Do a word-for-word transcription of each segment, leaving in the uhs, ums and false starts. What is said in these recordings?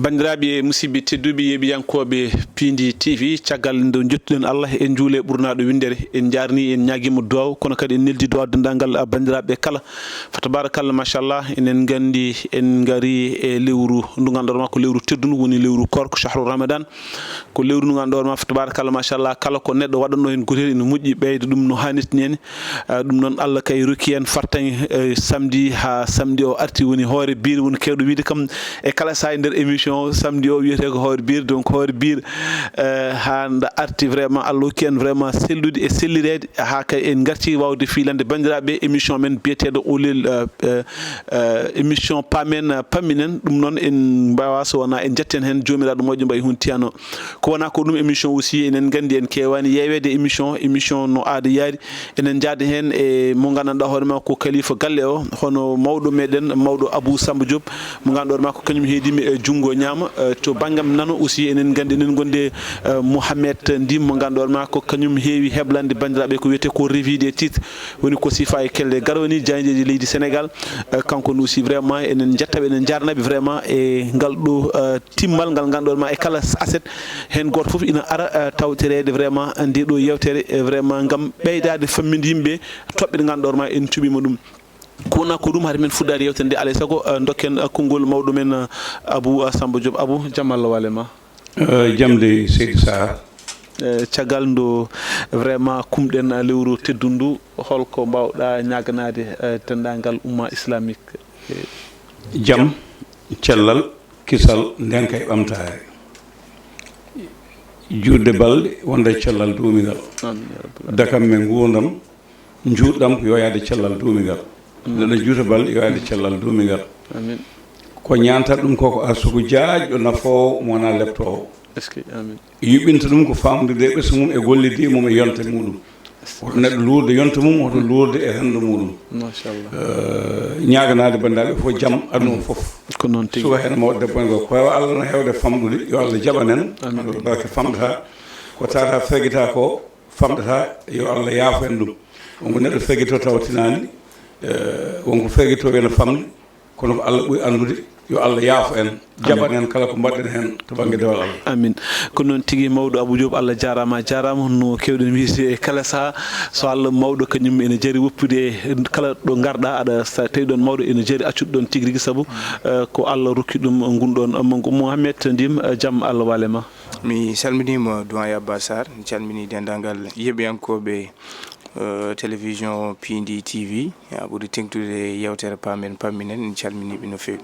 Banndiraaɓe e musidɓe tedduɓe, yeeɓiyankooɓe Piindi T V, caggal nde njettuɗen Allah, en njuule ɓurnaaɗo winndere, en njaarni, en ñaagiima duwaaw, kono kadi en neldi duwaaw denndaangal, ah, banndiraaɓe kala. Fa tabarakallah, machallah, enen nganndi en ngari e lewru ndu ngannduɗaa ma ko lewru teddundu, woni lewru koorko, shahru Ramadan. Ko lewru ndu ngannduɗaa ma, fa tabarakallah, machallah, kala ko neɗɗo waɗanno heen gotel ene moƴƴi ɓeyda ɗum no haanirta ni. Ah, ɗum noon, Allah kay rokki en fartaŋŋe, eh, samedi haa samedi o arti, woni hoore biir, woni keewɗo wiyde kam e kala sahaa e nder émission, samedi o wiyetee ko hoore biir. Donc, hoore biir, eh, haa nda arti, vraiment, Allah hokki en vraiment sellude e sellireede, haa kay en ngarti waawde fiilande banndiraaɓe émission men biyeteeɗo Ulel, eh, eh, eh, émission Paamen, eh, Pamminen. Ɗum noon, en mbaawaa so wonaa en njettii heen Joomiraaɗo moƴƴo mbayi hun tiyano. Ko wonaa ko ɗum émission aussi, enen nganndi en keewaani yeeweede émission, émission no aada yaari. Enen njaadi heen e mo nganndanɗaa hoore maa ko kalifa galle o, hono mawɗo meɗen, mawɗo Abou Samba Diop, mo ngannduɗaa hoore maa ko kañum heediimi e junngo ñaamo. Eh, to banngam nano aussi, enen nganndi enen ngonndi, eh, Mouhamed Ndim, mo ngannduɗaa hoore maa ko kañum heewi heblande banndiraaɓe ko wiyetee ko revue des titres, woni ko sifa e kelle garwani jaayndeeji leydi Sénégal. Eh, kanko ne aussi, vraiment, enen njettaɓe, enen njaarnaɓe vraiment e ngal ɗo, eh, timmal ngal ngannduɗaa hoore maa e kala aset heen gooto fof ina ara, eh, tawtoreede vraiment nde ɗo yeewtere, eh, vraiment ngam ɓeydaade famminde yimɓe toɓɓe ɗe ngannduɗaa hoore maa en cuɓiima ɗum. Ko wonaa ko ɗum, hade men fuɗɗaade yeewtere nde, alaa e sago, eh, ndokken, eh, konngol mawɗo men, eh, Abou, eh, Samba Diop. Abou, jam Allah wale ma. Eh, jam de, Seydi Sarr. Eh, caggal nde vraiment kumɗen, eh, lewru teddundu ndu, holko mbaawɗaa ñaaganaade, eh, denndaangal umma islamique? Eh, Jam, cellal, kisal, ndeenka e ɓamtaare. Juutde balɗe, wonda e cellal duumingal. Amiin, yaa rabbal aalamiin. Dakam men nguurndam, njuutɗam ko yo yaade cellal duumingal. Neɗɗo juuta balɗe, yo yaade cellal duumingal. Amiin. Ko ñaanta ɗum ko, ko arsuku jaajɗo, nafoowo, mo wonaa leptoowo. Est-ce que, amiin. Yuɓɓinta ɗum ko faamdude ɓesngu mum e gollidii mum e yonta muɗum. Hoto neɗɗo luurde yonta mum, hoto luurde e renndo muɗum. Machallah. Eh, ñaaganaade banndiraaɓe fof jam aduna o fof. Ko noon tigi. Suka heen mawɗo debbo en ko, ko Allah no heewde famɗude, yo Allah jaɓan en. Amiin. Barke famɗata, ko tata fergita ko, famɗata, yo Allah yaafo en ɗum. Wonko neɗɗo fergito tawa tinaani, eh, wonko fergito ene famɗi, kono ko Allah ɓuri anndude. Yo Allah yaafo en, jaɓan en kala ko mbaɗɗen heen to bannge dewal Allah. Amiin. Ko noon tigi, mawɗo Abou Diop, Allah jaaraama, a jaaraama. No keewɗen wiyde e kala sahaa, so Allah mawɗo kañum ene jari woppude e kala ɗo ngarɗaa, aɗa sa-, tawi ɗoon mawɗo ene jari accude ɗoon tigi rigi, sabu, eh, ko Allah rokki ɗum ngun ɗoon manngu. Mouhamed Ndim, eh, jam Allah wale ma. Mi salminiima Doyen Abba Sarr, mi calminii denndaangal yeeɓiyankooɓe, eh, télévision Piindi T V, haa ɓuri teeŋtude yeewtere Paamen Pamminen, en calminii ɓe no feewi.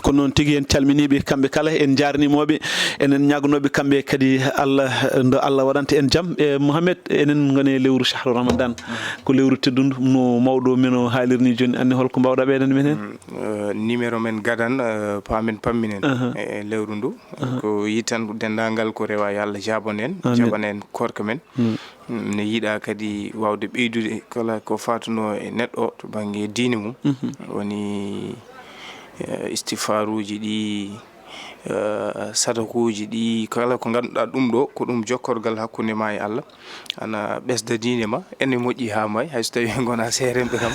Ko noon tigi, en calminii ɓe kamɓe kala, en njaarniima ɓe, enen ñaaganoo ɓe kamɓe kadi Allah, nde Allah waɗanta en jam. E Mouhamed, enen ngoni e lewru shahru Ramadan, ko lewru teddundu, no mawɗo men o haaliri ni jooni, anndi holko mbaawɗaa ɓeydande men heen? Mm, eh, numéro men gadan, eh, Paamen Pamminen. Aha. E lewru ndu. Aha. Ko yiɗen tan ko denndaangal ko rewa, yo Allah jaɓan en, amiin, jaɓan en koorka men. Mm. Mm, ne yiɗa kadi waawde ɓeydude kala ko faatuno e neɗɗo to bannge diine mum. Mhm. Woni, eh, istighfaruuji ɗi, eh, sadakuuji ɗi, kala ko ngannduɗaa ɗum ɗo, ko ɗum jokkorgal hakkunde ma e Allah. Ana ɓesda diine ma, ene moƴƴi haa maayi, hay so tawii ngonaa seerenɓe kam.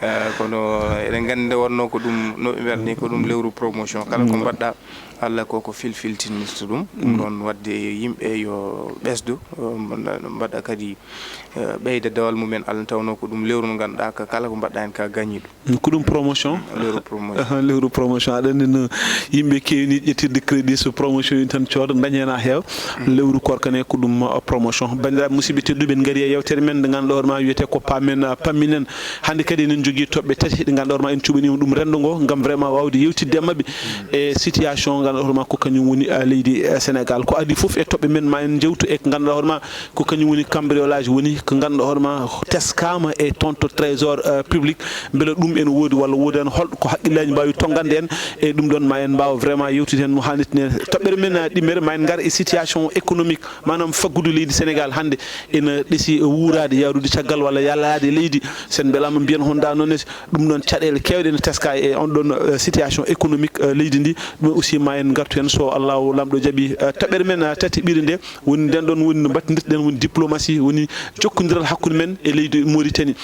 Eh, kono eɗen nganndi nde wonnoo ko ɗum, no ɓe mbiyata ni, ko ɗum lewru promotion. Kala ko mbaɗɗaa, Allah ko ko filfiltinirta ɗum. Ɗum noon, waɗde yimɓe yo ɓesdu, eh, mbaɗa kadi, eh, ɓeyda dewal mumen Allah, tawnoo ko ɗum lewru ndu ngannduɗaa ka kala ko mbaɗɗaa heen ka gañi ɗum. Ko ɗum promotion? Lewru promotion. Aha, lewru promotion. Aɗa anndi no yimɓe keewni ƴettirde crédit, so promotion yi tan cooda, daña heen haa heewa. Lewru koorka ne ko ɗum, uh, promotion. Banndiraaɓe musidɓe tedduɓe, en ngarii e yeewtere men nde ngannduɗaa hoore maa wiyetee ko Paamen, uh, Pamminen. Hannde kadi enen njogii toɓɓe tati ɗe ngannduɗaa hoore maa en cuɓaniima ɗum renndo ngo ngam vraiment waawde yeewtidde e maɓɓe e situation ngannduɗaa hoore maa ko kañum woni, uh, leydi, uh, Sénégal. Ko adii fof e toɓɓe men ma en njeewtu e ko ngannduɗaa hoore maa ko kañum woni cambriolage, woni ko ngannduɗaa hoore maa teskaama e toon to trésor, euh, public, mbele ɗum ene woodi walla woodaani, hol ko haqqillaaji mbaawi tonngande en, e ɗum ɗoon ma en mbaaw vraiment yeewtude heen no haanirta ni. Toɓɓere men, ah, ɗimmere ma en ngar e situation économique, maanaam faggudu leydi Sénégal hannde ene ɗesi wuuraade, yahrude caggal walla yaltaade e leydi. So en mbelaama mbiyen honɗaa noon ne, ɗum ɗoon caɗeele keewɗe ene teska e on ɗoon, euh, situation économique, euh, leydi ndi. Ɗum aussi ma en ngartu heen so Allahu Laamɗo jaɓi, euh, toɓɓere men, ah, tati ɓiri nde. Woni nden ɗon woni no mbattindirɗen woni diplomatie, woni jokkondiral hakkunde men e leydi Mauritanie.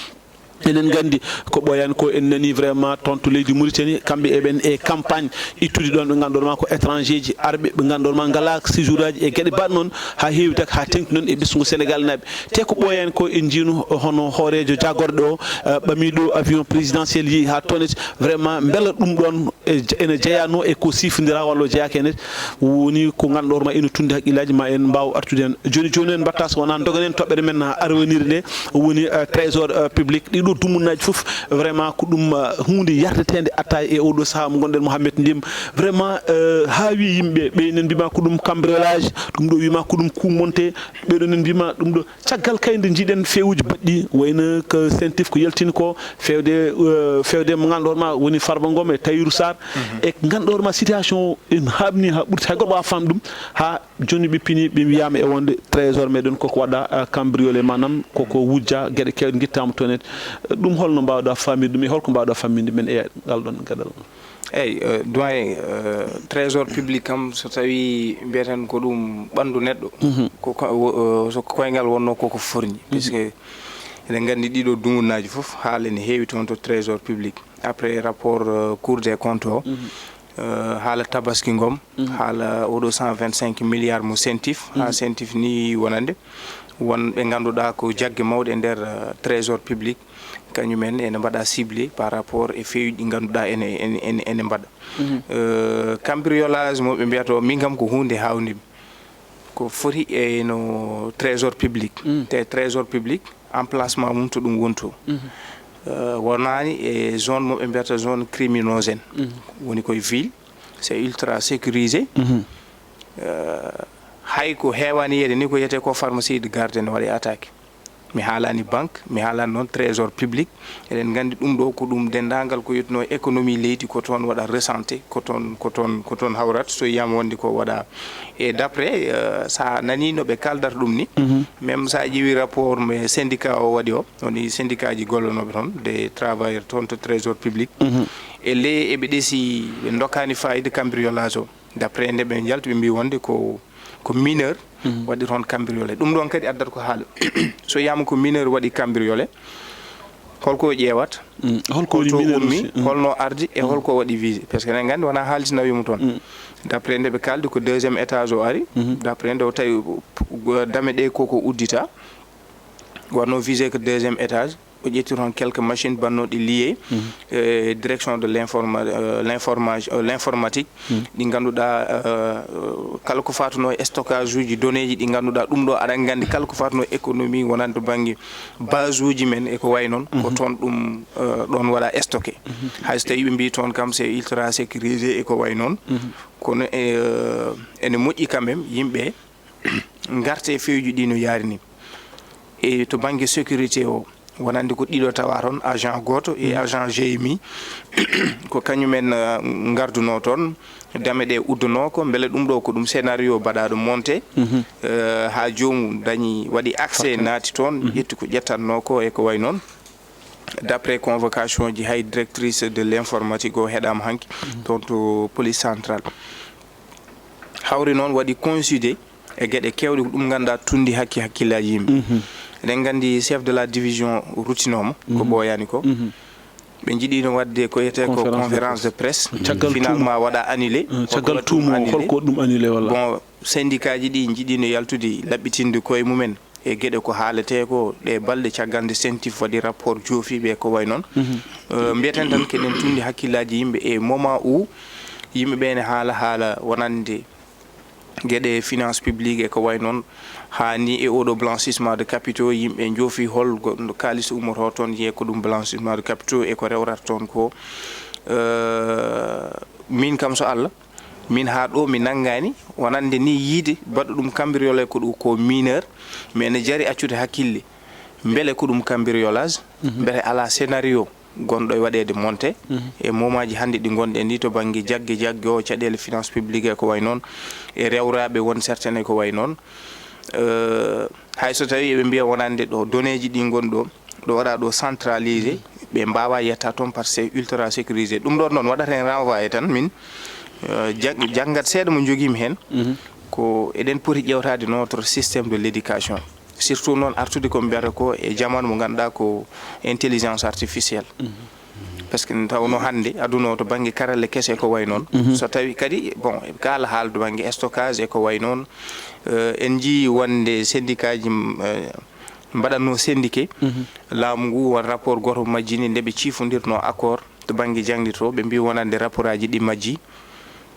Eɗen nganndi ko ɓooyaani ko, en nanii vraiment toon to leydi Mauritanie, kamɓe eɓen e campagne ittude ɗoon ɓe ngannduɗon ma ko étranger ji arɓe, ɓe ngannduɗon ma ngalaa séjour aji e geɗe mbaɗ noon, haa heewi tak haa teŋti noon e ɓesngu Sénégal naaɓe. Te ko ɓooyaani ko, en njiino hono hooreejo jaagorɗe o, eh, ɓamiiɗo avion présidentiel yehi haa Tonet, vraiment mbela ɗum ɗoon e je-, ene jeyanoo e ko siifondira walla o jeyaaka heen? Woni ko ngannduɗon ma ene tundi hakkillaaji, ma en mbaaw artude heen. Jooni jooni en mbaɗta so wonaa ndoganen toɓɓere men arwaniire nde, woni, eh, trésor, eh, public. Ɗiɗo dumunnaaji fof, vraiment ko ɗum, eh, huunde yardeteende attaaya e oɗo sahaa mo ngonɗen Mouhamed Ndim. Vraiment, eh, haa wi yimɓe ɓe enen mbima ko ɗum cambriolage, ɗum ɗo wima ko ɗum coup monté, ɓeɗo nen mbima ɗum ɗo. Caggal kay nde njiɗen feewuji baɗɗi, wayno ko Sentif ko yaltini ko, feewde, eh, feewde mo ngannduɗon ma woni Farba Ngom e Tahirou Sarr, e ngannduɗon ma situation o en haaɓni haa ɓurti, hay goɗɗo waawa faam ɗum, haa jooni ɓe pini, ɓe wiyaama e wonde trésor meɗen koko waɗa, eh, cambriolé, maanaam koko wujja, geɗe keewɗe ngittaama toon. Eh, ɗum holno mbaawɗa faamide ɗum e holko mbaawɗa famminde men e ngal ɗon gaɗal? Eyyi, eh, doyen, eh, trésor public kam, so tawi mbiyeten ko ɗum ɓanndu neɗɗo, ko, ko, wo-, eh, so ko koyngal wonno koko forni, puisque eɗen nganndi ɗiɗo dumunnaji fof haala ene heewi toon to trésor public. Après rapport, eh, Cour des comptes o, eh, haala tabaski ngom, haala oɗo cent vingt-cinq milliards mo Sentif, haa Sentif ni wonande, won ɓe ngannduɗaa ko jagge mawɗe e nder, eh, trésor public, kañum en ene mbaɗa ciblé par rapport e feewuji ɗi ngannduɗaa ene, ene, ene, ene mbaɗa. Eh, cambriolage mo ɓe mbiyata o, min kam ko huunde haawnde mi. Ko foti e no trésor public. Te trésor public, emplacement mum to ɗum woni to. Eh, wonaani e zone mo ɓe mbiyata zone criminogène. Woni koye ville, c'est ultra sécurisé. Eh, hay ko heewaani yeede ni ko wiyetee ko pharmacie de garde ne waɗi attaqué. Mi haalaani banque, mi haalaani noon trésor public. Eɗen nganndi ɗum ɗo ko ɗum denndaangal ko yettunoo économie leydi ko toon waɗa ressenté, ko toon, ko toon, ko toon hawrat so yiyaama wonde ko waɗa. Et d'après, eh, so a nanii no ɓe kaaldata ɗum ni, même so a ƴeewi rapport mo syndicat o waɗi o, woni syndicat ji gollanooɓe toon, des travailleurs toon to trésor public, e ley eɓe ɗesi ɓe ndokkaani fayida cambriolage o. D'après nde ɓe njalti, ɓe mbi wonde ko, ko mineur waɗi toon cambriolé. Ɗum ɗon kadi addata ko haala. So wiyaama ko mineur waɗi cambriolé, holko o ƴeewata? Holko woni mineur ummi, aussi? Holno ardi e holko waɗi visé? Parce que eɗen nganndi wonaa haalis nawii mo toon. D'après nde ɓe kaaldi ko deuxième étage o ari. D'après nde o tawi, uh, dame ɗe koko uddita. Wonno visé ko deuxième étage. O ƴetti toon quelques machines bannooɗe lié, eh, direction de l'informa-, eh, l'information, eh, l'informatique, ɗi ngannduɗaa, eh, kala ko fatunoo e stockage uji données ji ɗi ngannduɗaa ɗum ɗo aɗa nganndi kala ko fatunoo économie wonande to bannge base uji men e ko wayi noon, ko toon ɗum, eh, ɗon waɗa stocké. Hay so tawi ɓe mbi toon kam c'est ultra sécurisé e ko wayi noon, kono, eh, ene moƴƴi quand même yimɓe ngarte e feewuji ɗi no yaari ni. E to bannge sécurité o, wonande ko ɗiɗo tawa toon, agent gooto e agent G M I, ko kañumen, eh, ngardunoo toon, dame ɗe uddunoo ko, mbele ɗum ɗo ko ɗum scénario baɗaaɗo monté, eh, haa joomum dañi, waɗi accès, naati toon, ƴetti ko ƴettannoo ko e ko wayi noon. D'après convocation ji, hay directrice de l'informatique o heɗaama hanki toon to police centrale. Hawri noon waɗi coïncidé e geɗe keewɗe ko ɗum ngannduɗaa tundi hakki hakkillaaji yimɓe. Eɗen nganndi chef de la division ruttinooma ko ɓooyaani ko. Ɓe njiɗino waɗde ko wiyetee ko conférence de presse. Finalement waɗa annulé. Caggal tuumo o, holko waɗi ɗum annulé walla? Bon, syndicat ji ɗi njiɗino yaltude laɓɓitinde koye mumen e geɗe ko haaletee ko ɗe balɗe caggal nde Sentif waɗi rapport joofiiɓe e ko wayi noon. Eh, mbiyeten tan keɗen tundi hakkillaaji yimɓe e moment où yimɓe ɓe ne haala haala wonande geɗe finance publique e ko wayi noon, haa ni e oɗo blanchissement de capitaux, yimɓe njoofi hol go-, no kaalis ummoto toon, yiyee ko ɗum blanchissement de capitaux e ko rewrata toon ko. Eh, min kam so Allah, min haa ɗo mi nanngaani wonande ni yiide baɗɗo ɗum cambriolé ko ɗum ko mineur, mais ene jari accude hakkille. Mbele ko ɗum cambriolage, mbele alaa scénario gonɗo e waɗeede monté e moment ji hannde ɗi ngonɗen ni to bannge jagge jagge o, caɗeele finance publique e ko wayi noon, e rewraaɓe won certaines e ko wayi noon. Eh, hay so tawii eɓe mbiya wonande ɗo données ji ɗi ngoni ɗo, ɗo waɗa ɗo centralisé, ɓe mbaawa yetta toon par c'est ultra sécurisé. Ɗum ɗon noon waɗata heen renvoyé tan min, eh, jang-, janngat seeɗa mo njogiimi heen, ko eɗen poti ƴeewtaade notre système de l'éducation. Surtout noon artude ko mbiyata ko e jamaanu mo ngannduɗaa ko intelligence artificielle. Parce que nde tawnoo hannde aduna o to bannge karalle kese ko wayi noon. So tawi kadi, bon, eɓe kaala haala to bannge stockage e ko wayi noon. Eh, en njii wonde syndicat ji, eh, mbaɗatnoo syndiqué. Laamu ngu won rapport gooto majji ni nde ɓe ciifondirnoo accord to bannge jaŋde to, ɓe mbii wonande rapport aji ɗi majji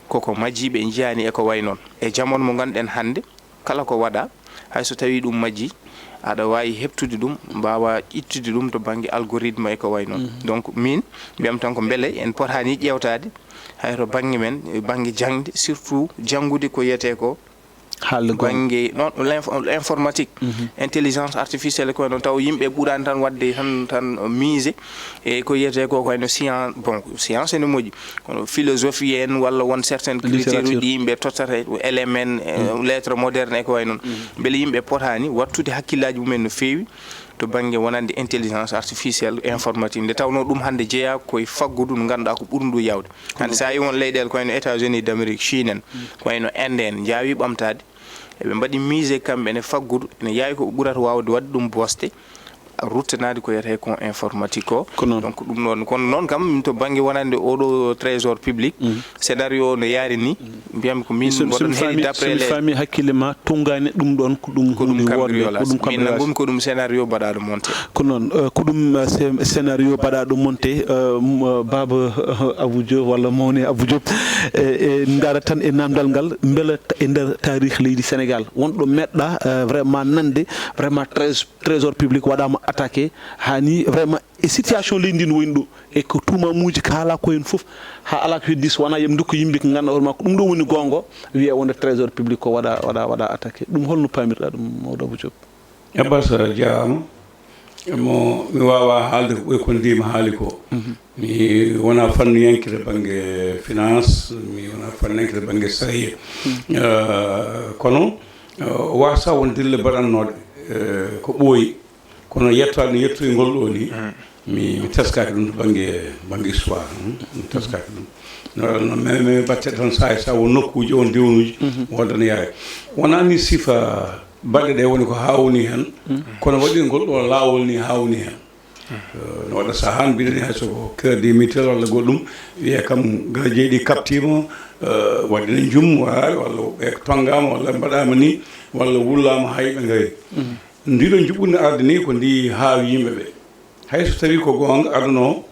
koko majji ɓe njiyaani e ko wayi noon. E jamaanu mo ngannduɗen hannde, kala ko waɗa, hay so tawii ɗum majji, aɗa waawi heɓtude ɗum, mbaawa ittude ɗum to bannge algorithme e ko wayi noon. Donc, miin, mbiyam tan ko mbele en potaani ƴeewtaade hay to bannge men, bannge jaŋde, surtout janngude ko wiyetee ko haalde goonga. Bannge noon, l'inf-, informatique, intelligence artificielle, ko noon taw yimɓe ɓuraani tan waɗde tan, tan miise e ko wiyetee ko, ko wayno science, bon, science ene moƴƴi, kono philosophie en walla won certaines critères uji ɗi yimɓe tottata, L M N, eh, lettre moderne e ko wayi noon. Mbele yimɓe potaani wattude hakkillaaji mumen no feewi to bannge wonande intelligence artificielle, informatique, nde tawnoo ɗum hannde jeyaa koye faggudu ndu ngannduɗaa ko ɓurndu yaawde. Hannde so a yii won leyɗeele ko wayno États-Unis d'Amérique, Chine en, ko wayno Inde en, njaawii ɓamtaade. Eɓe mbaɗi miise kamɓe ne faggudu, ene yaawi ko ɓurata waawde waɗde ɗum booste, ruttanaade ko wiyetee ko informatique ko. Ko noon. Donc, ɗum noon, kono noon kam, min to bannge wonande oɗo trésor public, scénario no yaari ni, mbiyami ko min so, so mboɗon mi heɗi faami, d'après so mi les faami hakkille ma, tunngaani ɗum ɗoon ko ɗum ko ɗum huunde woodnde, ko cambriolage. Ɗum min cambriolage. Nanngumi ko ɗum scénario baɗaaɗo monté. Ko noon, eh, ko ɗum, eh, sce-, scénario baɗaaɗo monté, eh, m-, eh, Baaba, eh, Abou Diop walla Mawni Abou Diop. E, e ndaara tan e naamndal ngal, mbela ta-, e nder taarih leydi Sénégal, wonɗo meɗɗa, eh, vraiment nande, vraiment trés-, trésor public waɗaama attaqué, haa ni vraiment e situation leydi ndi no woni ɗo, e ko tuumamuuji kaalaa ko heen fof, haa alaa ko heddi so wonaa yo ɓe ndokku yimɓe ko ngannduɗaa hoore maa ko ɗum ɗo woni goonga, wiyee wonde trésor public ko waɗa, waɗa, waɗa attaqué. Ɗum holno paamirɗaa ɗum, Mawɗo Abou Diop? Abbas, a jaaraama. Mo, mi waawaa haalde ko ɓuri ko ndiimi haali ko. Mi wonaa fannuyanke to bannge finance, mi wonaa fannuyanke to bannge sariya. Eh, kono, eh, waasa won dille baɗannooɗe, eh, ko ɓooyi. Kono yettaade no yettoyi ngol ɗoo ni, mi, mi teskaaki ɗum to bannge, bannge histoire, hmm? Mi teskaaki ɗum. No, no, mi, mi batte tan saay sa won nokkuuji, on dewnuuji, woodana yaare. Wonaa ni sifa baɗɗe ɗe woni ko haawni heen, kono waɗi ngol ɗoo laawol ni haawni heen. Eh, no waɗa sahaa mbiɗen hay so ko cœur de mutuelle walla goɗɗum, wiya kam garajeeɗi kaɓtiima, eh, waɗi no njum, walla, walla ɓe tonngaama, walla mbaɗaama ni, walla wullaama hay ɓe ngarii. Ndiɗo njuɓɓudi arde ni ko ndi haawi yimɓe ɓe. Hay so tawii ko goonga aduna o,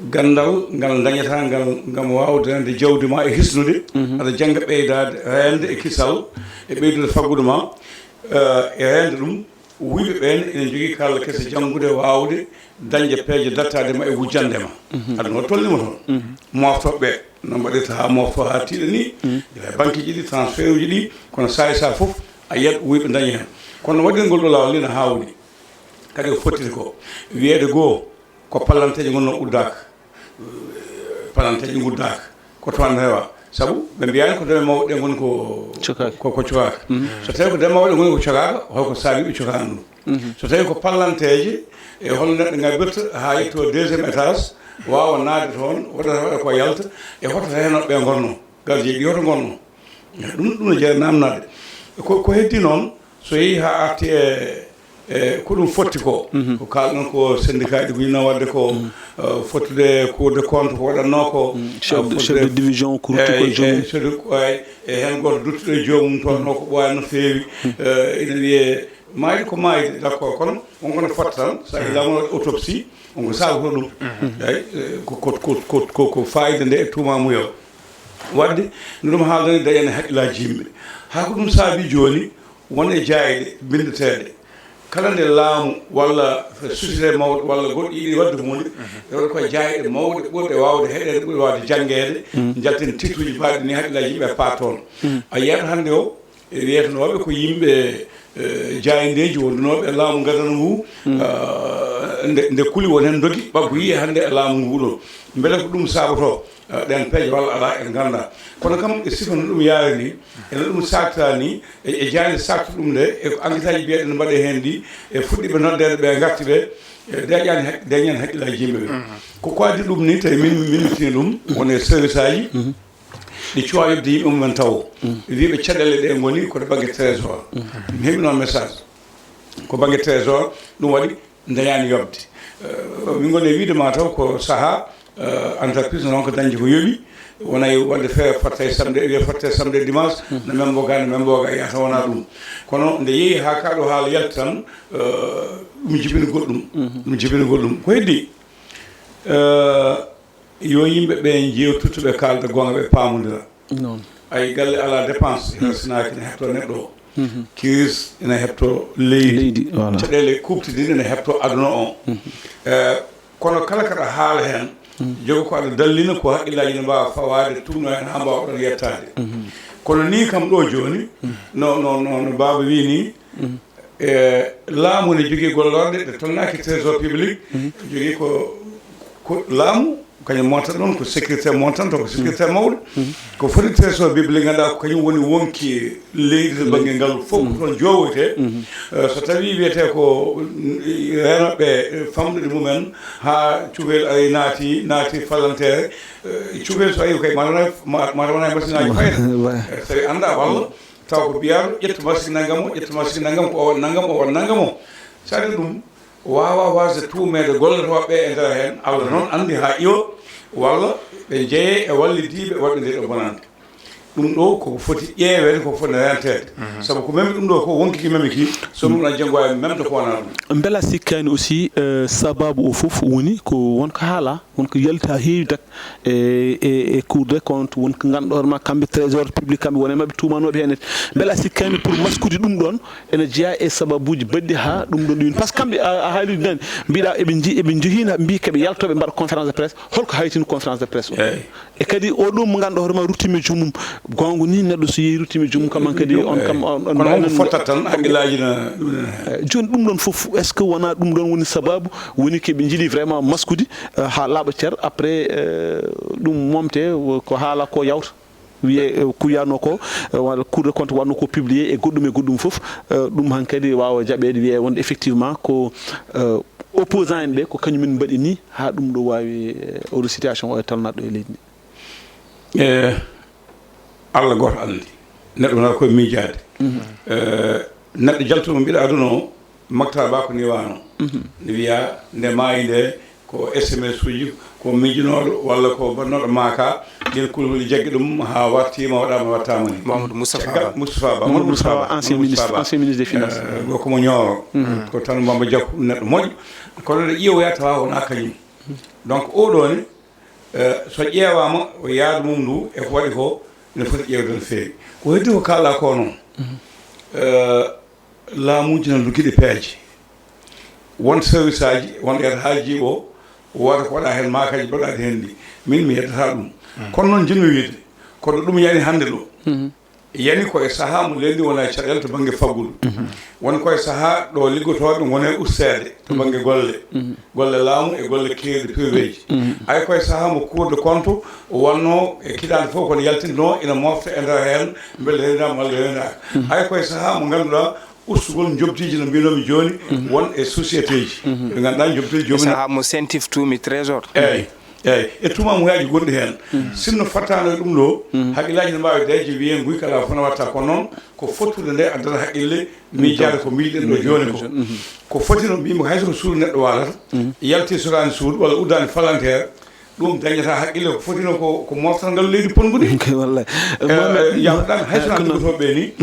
ganndal ngal dañataa ngal ngam waawde dañde jawdi ma e hisnude, aɗa jannga ɓeydaade reende e kisal, e ɓeydude faggudu ma, eh, e reende ɗum. Wuyɓe ɓeen ene njogii karalla kese janngude, waawde dañde peeje dattaade ma e wujjande ma. Aduna o tolnii mo toon. Mooftooɓe ɓe, no mbaɗirta haa mooftoo haa tiiɗa ni, gila e banque ji ɗi, transfert uji ɗi, kono saay saay fof a yiyat wuyɓe dañi heen. Kono waɗirgol ɗo laawol ni no haawni. Kadi ko fottiri ko wiyeede goo, ko pallanteeje ngonno uddaaka. Pallanteeje nguddaaka. Ko toon rewa. Sabu ɓe mbiyaani ko deme mawɗe ɗe ngoni ko cokaaka. Ko, ko cokaaka. So tawi ko deme mawɗe ngoni ko cokaaka, holko saabi ɓe cokaani ɗum? So tawi ko pallanteeje, e holno neɗɗo ngabbirta haa yetto deuxième étage, waawa naatde toon, waɗata, waɗa ko yalta, e hoto heen ɓe ngonno, gardien ɗi hoto ngonno? Ɗum, ɗum no jeyaa naamnaade. Ko, ko heddi noon, so yehii haa arti e, e ko ɗum fotti ko, ko kaalɗon ko syndicat ɗi ko yino waɗde ko, eh, fottude Cour des comptes ko waɗatnoo ko, chef de, eh, chef de division ko rutti ko e, e, joomum. Chef de, e, e heen gooto duttuɗo e joomum toon, ko ɓooyaani no feewi. Eh, ina wiyee maayde ko maayde, d'accord, kono won ko no fotta tan, so a laamu waɗi autopsie, won ko saabotoo ɗum. Eey, eh, ko, ko, ko, ko, ko, ko faayida nde e tuumaamuya o. Waɗde, no ɗum haaldani dañani haqqillaaji yimɓe. Haa ko ɗum saabi jooni, won e jaayɗe binndeteeɗe. Kala nde laamu walla société mawɗo walla goɗɗo yiɗi waɗde huunde, ɓe waɗa ko e jaayɗe mawɗe ɓurɗe waawde heɗeede, ɓurɗe waawde janngeede, njalten tituuji mbaɗi ni haqqillaaji yimɓe paat toon. A yiyat hannde o, e wiyetenooɓe ko yimɓe, eh, jaayndeeji wondunooɓe e laamu ngadana ngu, ah, nde, nde kuli won heen ndogi ɓaggu yiyee hannde e laamu ngu ɗo. Mbele ko ɗum saabotoo, ah, ɗeen peeje walla alaa en nganndaa. Kono kam e sifa no ɗum yaari ni, ene ɗum saaktaa ni, e, e jaaynde saakta ɗum nde, e ko enquêteaaji mbiyaɗen mbaɗee heen ɗi, e fuɗɗiiɓe noddeede ɓe ngarti ɓe, e dañaani haq-, dañaani haqqillaaji yimɓe ɓe. Ko ko addi ɗum ni, tawi min, min mittini ɗum, won e service aji, ɗi cuwaa yoɓde yimɓe mumen tawo. Wiiɓe caɗeele ɗe ngoni ko to bannge trésor. Mi heɓi noon message. Ko bannge trésor, ɗum waɗi ndañaani yoɓde. Eh, min ngoni e wiide ma taw ko sahaa, eh, entreprise noon ko dañde ko yoɓi, wona e waɗde feere fotta e samde, wiye fotta e samde e dimanche, no men mboga, no men mboga, yahata wona ɗum. Kono nde yehi haa kaɗo haala yalti tan, eh, ɗum jibini goɗɗum. Ɗum jibini goɗɗum. Ko heddi? Eh, yo yimɓe ɓe njeewtu, ɓe kaalda goonga, ɓe paamondira. Noon. Ay, galle alaa dépense, hersinaaki ene heɓtoo neɗɗo o. Kiris ene heɓtoo leydi. Leydi, voilà. Caɗeele kuuɓtidinɗe ene heɓtoo aduna o. Eh, kono kala kaɗa haala heen, jogo ko aɗa dallina ko haqqillaaji ne mbaawa fawaade, tuugno heen haa mbaawa ɗoon yettaade. Kono nii kam ɗo jooni, no, no, no, no baaba wii nii, e laamu ne jogii gollorɗe ɗe tolnaaki trésor public, jogii ko, ko laamu, kañum monta ɗon, ko sécurité montan to, ko sécurité mawɗo. Ko foti trésor public, ngannduɗaa ko kañum woni wonki leydi to bannge ngal fof, ko toon joowoytee. Eh, so tawii wiyetee ko, mm, reenooɓe famɗude mumen haa cukalel ari naati, naati falanteere, eh, cukalel so ari kay mata wona, ma-, mata wona e machine aji fayda. Eh, so tawi annda walla taw ko biyaaɗo ƴettu machine nanngam o, ƴettu machine nanngam ko o waɗi nanngam, o waɗi nanngam o. Saɗi ɗum, waawa waasde tuumeede gollotooɓe e nder heen. Allah noon anndi haa iwa, walla ɓe njeyee e wallidiiɓe waɗɓe nde ɗo bonannde. Ɗum ɗo koko foti ƴeeweede, koko foti renteede. Sabu ko memi ɗum ɗo ko wonki ki memi ki, so ɗum ɗon janngo waawi memde ko wonaa ɗum. Mbela sikkaani aussi, eh, sababu o fof woni ko won ko haala, won ko yalti haa heewi dak e, e, e Cour des comptes, won ko ngannduɗaa hoore ma kamɓe trésor public, kamɓe woni e maɓɓe tuumanooɓe heen. Mbela sikkaani pour maskude ɗum ɗon, ene jeyaa e sababuuji baɗɗi haa ɗum ɗon ɗum. Par ce que kamɓe a, a haali nani, mbiɗa eɓe nji-, eɓe njohiina, mbi keɓe yaltooɓe mbaɗa conférence de presse. Holko haytini conférence de presse o? Eey. E kadi o ɗum mo ngannduɗaa hoore ma ruttiima e joomum. Goonga ni neɗɗo so yehi ruttiima e joomum kam, an kadi on kam, on, on kono mbaɗa on ko nan- fottata tan, hakkillaaji na ɗum ene. Eh, jooni ɗum ɗon fof, est-ce que wonaa ɗum ɗon woni sababu woni keɓe njiɗi vraiment maskude, eh, haa laaɓa cer, après, eh, ɗum momte, ko haala ko yawta? Wiye, eh, ko wiyatnoo ko, eh, walla Cour des comptes waɗnoo ko publié e goɗɗum e goɗɗum fof, eh, ɗum hankadi waawa jaɓeede, wiye wonde effectivement ko, eh, opposant en ɓe, ko kañum en mbaɗi ni haa ɗum ɗo waawi, eh, oɗo situation o e tolnaɗo e leydi ndi. Eh, Allah gooto anndi. Neɗɗo wonata koye miijaade. Eh, neɗɗo jaltuɗo mo mbiɗa aduna o, Maktar Ba ko ni waano. Ne wiya nde maayi nde, ko S M S uji, ko miijinooɗo walla ko bannooɗo maaka, ɗeen kulhuli jaggi ɗum haa wartiima, waɗaama, wattaama ni. Mamadou Moustapha Ba. Moustapha Ba, Mamadou Moustapha Ba, ancien ministre, ancien ministre des finances. Eh, ko mo Ñooro. Ko tan Bamba Diakhou, neɗɗo moƴƴo. Kono nde ƴeewoya tawa wonaa kañum. Donc, oɗo ne, eh, so ƴeewaama, o yaadu mum ndu, e ko waɗi ko, ene foti ƴeewde no feewi. Ko heddi ko kaalɗaa ko noon. Eh, laamuuji na luggii peeje. Won service aji, won ɗeeto haalji o, wooda ko waɗa heen maakaaji mbaɗaaɗi heen ɗi. Min mi yeddata ɗum. Kono noon njiɗmi wiide, kono ɗum yani hannde ɗo. Yani ko e sahaa mo leydi wona e caɗeele to bannge faggudu. Woni ko e sahaa ɗo liggotooɓe ngona e usteede to bannge golle. Golle laamu e golle keewɗe privéji. Ay ko e sahaa mo Cour de compte wonno e kiɗaande fof kono yaltinno ina mofta e nder heen mbele rewindaama walla rewindaaka. Ay ko e sahaa mo ngannduɗaa ustugol njoɓdiiji no mbiinoomi jooni won e sociétéji. Ɓe ngannduɗaa njoɓdiiji joomum. Sahaa mo sentif tuumi trésor. Eey. Eey, e tuumaamuyaji gonɗi heen. Sinno fattaano e ɗum ɗo, haqqillaaji ne mbaawi dañde wiye nguy kala fof no watta, kono noon ko fottude nde addata haqqille miijaade ko mbiiɗen ɗo jooni ko. Ko foti no mbimi hay so ko suudu neɗɗo waalata, yalti sokaani suudu walla uddaani falanteer, ɗum dañata haqqille ko fotino ko, ko moftal ngal leydi ponngude. Wallay. Eh, yawɗan hay so liggotooɓe ni,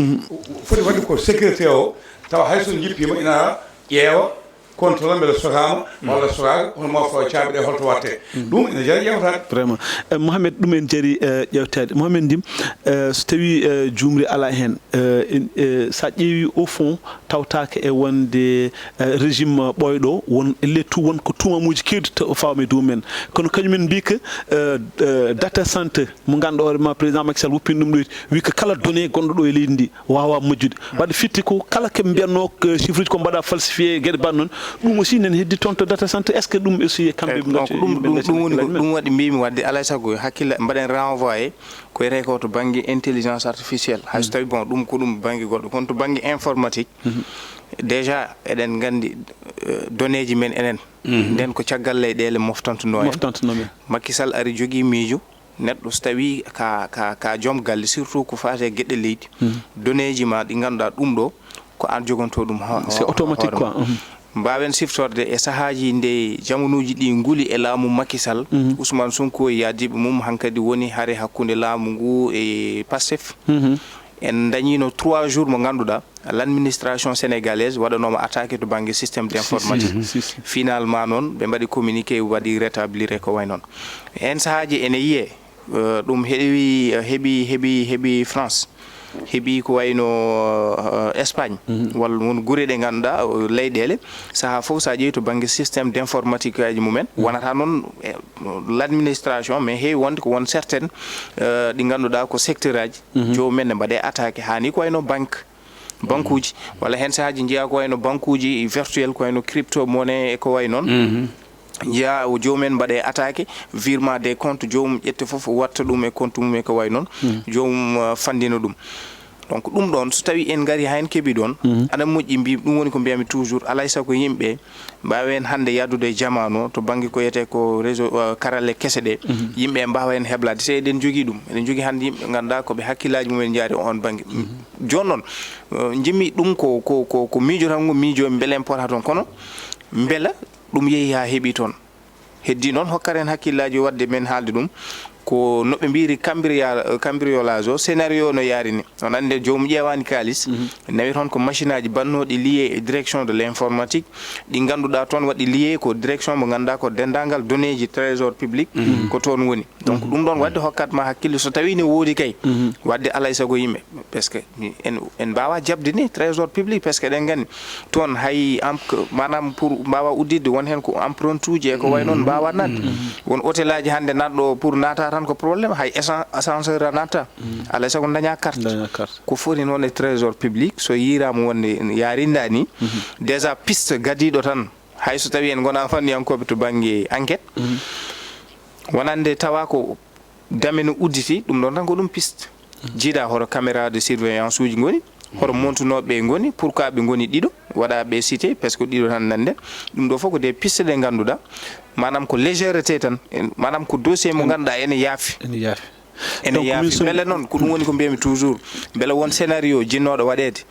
foti waɗde ko sécurité o, tawa hay so jippiima ina ara ƴeewa, contrôle mbele sokaama walla sokaaka, hono mofta o caabi ɗe holto watte. Ɗum ina jari ƴeewtaade. Vraiment. Eh, Mohamed, ɗum en jari, eh, ƴeewtaade. Mohamed Ndim, eh, so tawi, eh, juumri alaa heen, eh, en, eh, so a ƴeewi au fond tawtaake e wonde, eh, régime ɓooyɗo won elle tout won ko tuumamuuji keewɗi to fawmi e dow men. Kono kañum en mbi ko, eh, eh, data center mo ngannduɗaa hoore ma président Macky Sall woppini ɗum ɗo, wi ko kala donnée gonɗo ɗo e leydi ndi waawa majjude. Waɗde firti ko kala ko ɓe mbiyatnoo, eh, chiffre uji ko mbaɗa falsifié, geɗe mbaɗ noon, ɗum aussi nene heddi toon to data center. Est-ce que ɗum aussi e kamɓe? Eyi, donc ɗum, ɗum, ɗum woni ko, ɗum waɗi mbimi waɗde alaa e sago hakkille mbaɗen renvoyé ko wiyetee ko to bannge intelligence artificielle. Hay so tawi, bon, ɗum ko ɗum bannge goɗɗo, kono to bannge informatique, déjà eɗen nganndi, eh, donnéeji men enen. Nden ko caggal leyɗeele Moftantunoo en. Moftantunoo men. Macky Sall ari jogii miijo, neɗɗo so tawii ka, ka, ka joom galle, surtout ko faati e geɗe leydi, donnéeji ma ɗi ngannduɗaa ɗum ɗo, ko an jogonto ɗum. C'est automatique quoi. Mbaawen siftorde e sahaaji nde jamanuuji ɗi nguli e laamu Macky Sall, Ousmane Sonko e yaadiiɓe mum hankadi woni hare hakkunde laamu ngu e Pastef. En dañiino trois jours mo ngannduɗaa l'administration sénégalaise waɗanooma attaqué to bannge système d'informatique. Finalement noon ɓe mbaɗi communiqué, waɗi rétablir e ko way noon. Heen sahaaji ene yiyee, eh, ɗum heewi, eh, heɓi heɓi heɓi France, heɓi ko wayno, eh, Espagne, walla won gure ɗe ngannduɗaa, eh, leyɗeele, sahaa fof so a ƴeewi to bannge système d'informatique aji mumen, wonata noon, eh, l'administration, mais heewi wonde ko won certaine, eh, ɗi ngannduɗaa ko secteur aji, joomum en ne mbaɗe attaqué, haa ni ko wayno banque, bankuuji, walla heen sahaaji njiyaa ko wayno bankuuji virtuel, ko wayno crypto monnaie e ko way noon. Njiyaa o joomum en mbaɗe attaqué, virement des comptes, joomum ƴette fof watta ɗum e compte mum e ko way noon, joomum, uh, fanndina ɗum. Donc ɗum ɗoon so tawii en ngarii haa en keɓii ɗoon, ana moƴƴi mbi ɗum woni ko mbiyami toujours, alaa e sago yimɓe mbaawa heen hannde yahdude e jamaanu o to bannge ko wiyetee ko réseau, uh, karalle kese ɗe, yimɓe mbaawa heen heblaade. So eɗen njogii ɗum, eɗen njogii hannde yimɓe ɓe ngannduɗaa ko ɓe hakkillaaji mumen njaari e oon bannge. Jooni noon, uh, njimmi ɗum ko, ko, ko, ko miijo tan ngo miijo mbele en pota toon, kono mbela ɗum yehi haa heɓi toon. Heddii noon hokkata en hakkillaaji waɗde men haalde ɗum. Ko no ɓe mbiyri cambriolage o, scénario no yaari ni. On anndi joomum ƴeewaani kaalis, nawi toon ko machine aji bannooɗi lié e direction de l'informatique, ɗi ngannduɗaa toon waɗi lié ko direction mo ngannduɗaa ko denndaangal données ji trésor public, ko toon woni. Donc ɗum ɗoon waɗde hokkat ma hakkille so tawii ne woodi kay, waɗde alaa e sago yimɓe, parce que en, en mbaawaa jaɓde ni trésor public, parce que eɗen nganndi toon hay am-, maanaam pour mbaawaa udditde won heen ko empreinte uji e ko way noon mbaawaa naatde. Won hôtel aji hannde naatɗo pour naata tan ko problème, hay essen-, ascenseur a naata, alaa e sago dañaa carte. Ko foti noon e trésor public, so yiiraama wonde yaarinda ni, déjà piste gadiiɗo tan, hay so tawii en ngonaa fanniyankooɓe to bannge enquête, wonande tawa ko damene udditi, ɗum ɗoon tan ko ɗum piste. Jiidaa hoto caméra de surveillance uji ngoni, hoto montunooɓe ɓe ngoni, pourquoi ɓe ngoni ɗiɗo, waɗa ɓe cité, parce que ɗiɗo tan nannden. Ɗum ɗo fof ko des piste ɗe ngannduɗaa, maanaam ko légèreté tan, en, maanaam ko dossier mo ngannduɗaa ene yaafi. Ene yaafi. Ene yaafi. Mbele noon, ko ɗum woni ko mbiyami toujours, mbele won scénario jinnooɗo waɗeede,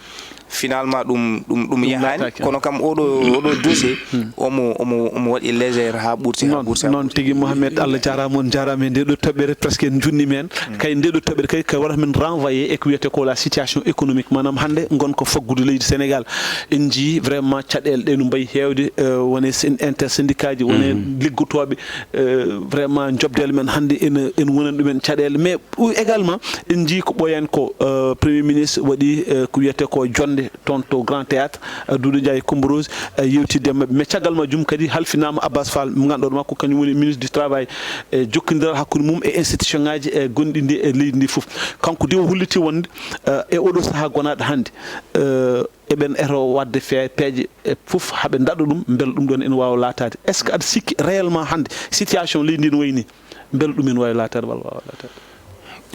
finalement ɗum, ɗum, ɗum yahaani, kono kam oɗo, oɗo dossier, omo, omo, omo waɗi légère haa ɓurti, haa ɓurti, haa ɓurti. Noon tigi, Mohamed, Allah jaaraama, on jaaraama e nde ɗo toɓɓere, presque en njunnii men. Kay nde ɗo toɓɓere kay, kay waɗata men renvoyé e ko wiyetee ko la situation économique, maanaam hannde ngon ko faggudu leydi Sénégal. En njii vraiment caɗeele ɗe no mbayi heewde, eh, wone syn-, intersyndicat ji, wone liggotooɓe, eh, vraiment njoɓdele men hannde ene, ene wonani ɗumen caɗeele. Mais ou-, également, en njii ko ɓooyaani ko, eh, Premier ministre waɗi, eh, ko wiyetee ko jonnde toon to Grand Théâtre, eh, Doudou Ndiaye Coumba Rose, eh, yewtidde e maɓɓe. Mais caggal majjum kadi halfinaama Abbas Fall, mo ngannduɗaa ma ko kañum woni ministre du travail, e jokkondiral hakkunde mum e institution ŋaaji, eh, gonɗi ndi e leydi ndi fof. Kanko de o holliti wonde, eh, e oɗo sahaa gonaaɗo hannde, eh, eɓen eto waɗde fe-, peeje, eh, fof haa ɓe ndaɗa ɗum, mbele ɗum ɗoon ene waawa laataade. Est-ce que aɗa sikki réellement hannde situation leydi ndi no wayi ni, mbele ɗum ene waawi laataade walla waawaa laataade?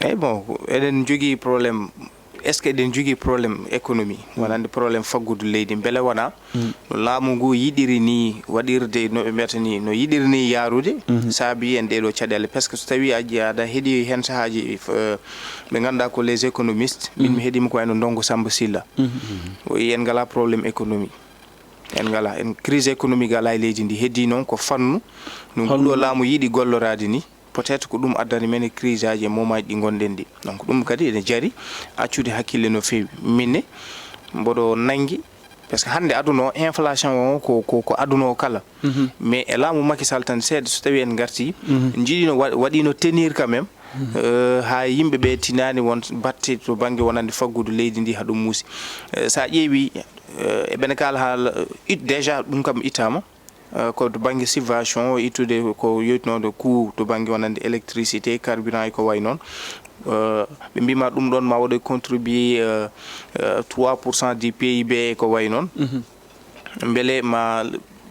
Eeyi, bon, eɗen njogii problème. Est-ce que eɗen njogii problème économie, wonande problème faggudu leydi? Mbele wonaa no laamu ngu yiɗiri ni waɗirde, no ɓe mbiyata ni, no yiɗiri ni yaarude, saabi en ɗee ɗoo caɗeele? Parce que so tawii a ƴe-, aɗa heɗii heen sahaaji, eh, ɓe ngannduɗaa ko les économistes, min mi heɗiima ko wayno Ndonngo Sammba Sylla. O wiyi en ngalaa problème économie. En ngalaa, en crise économique alaa e leydi ndi. Heddii noon ko fannu no nguɗo laamu yiɗi golloraade ni. Peut-être ko ɗum addani men e crise aji e moment aji ɗi ngonɗen ɗi. Donc ɗum kadi ene jari accude hakkille no feewi. Min ne mboɗo nanngi, parce que hannde aduna o, inflation o ko, ko, ko aduna o kala. Mais e laamu Macky Sall tan seeɗa, so tawii en ngartii, njiɗino wa-, waɗino tenir quand même, euh, haa yimɓe ɓe tinaani won batte to bannge wonande faggudu leydi ndi haa ɗum muusi. Euh, so a ƴeewii, euh, eɓene kaala haala, euh, it-, déjà ɗum kam ittaama. Euh, ko to bannge subvention o, ittude ko yewtinoonde coût to bannge wonande électricité, carburant e ko wayi noon. Euh, ɓe mbiima ɗum ɗoon ma waɗoy contribuer, euh, euh, trois pour cent du P I B e ko wayi noon. Mbele ma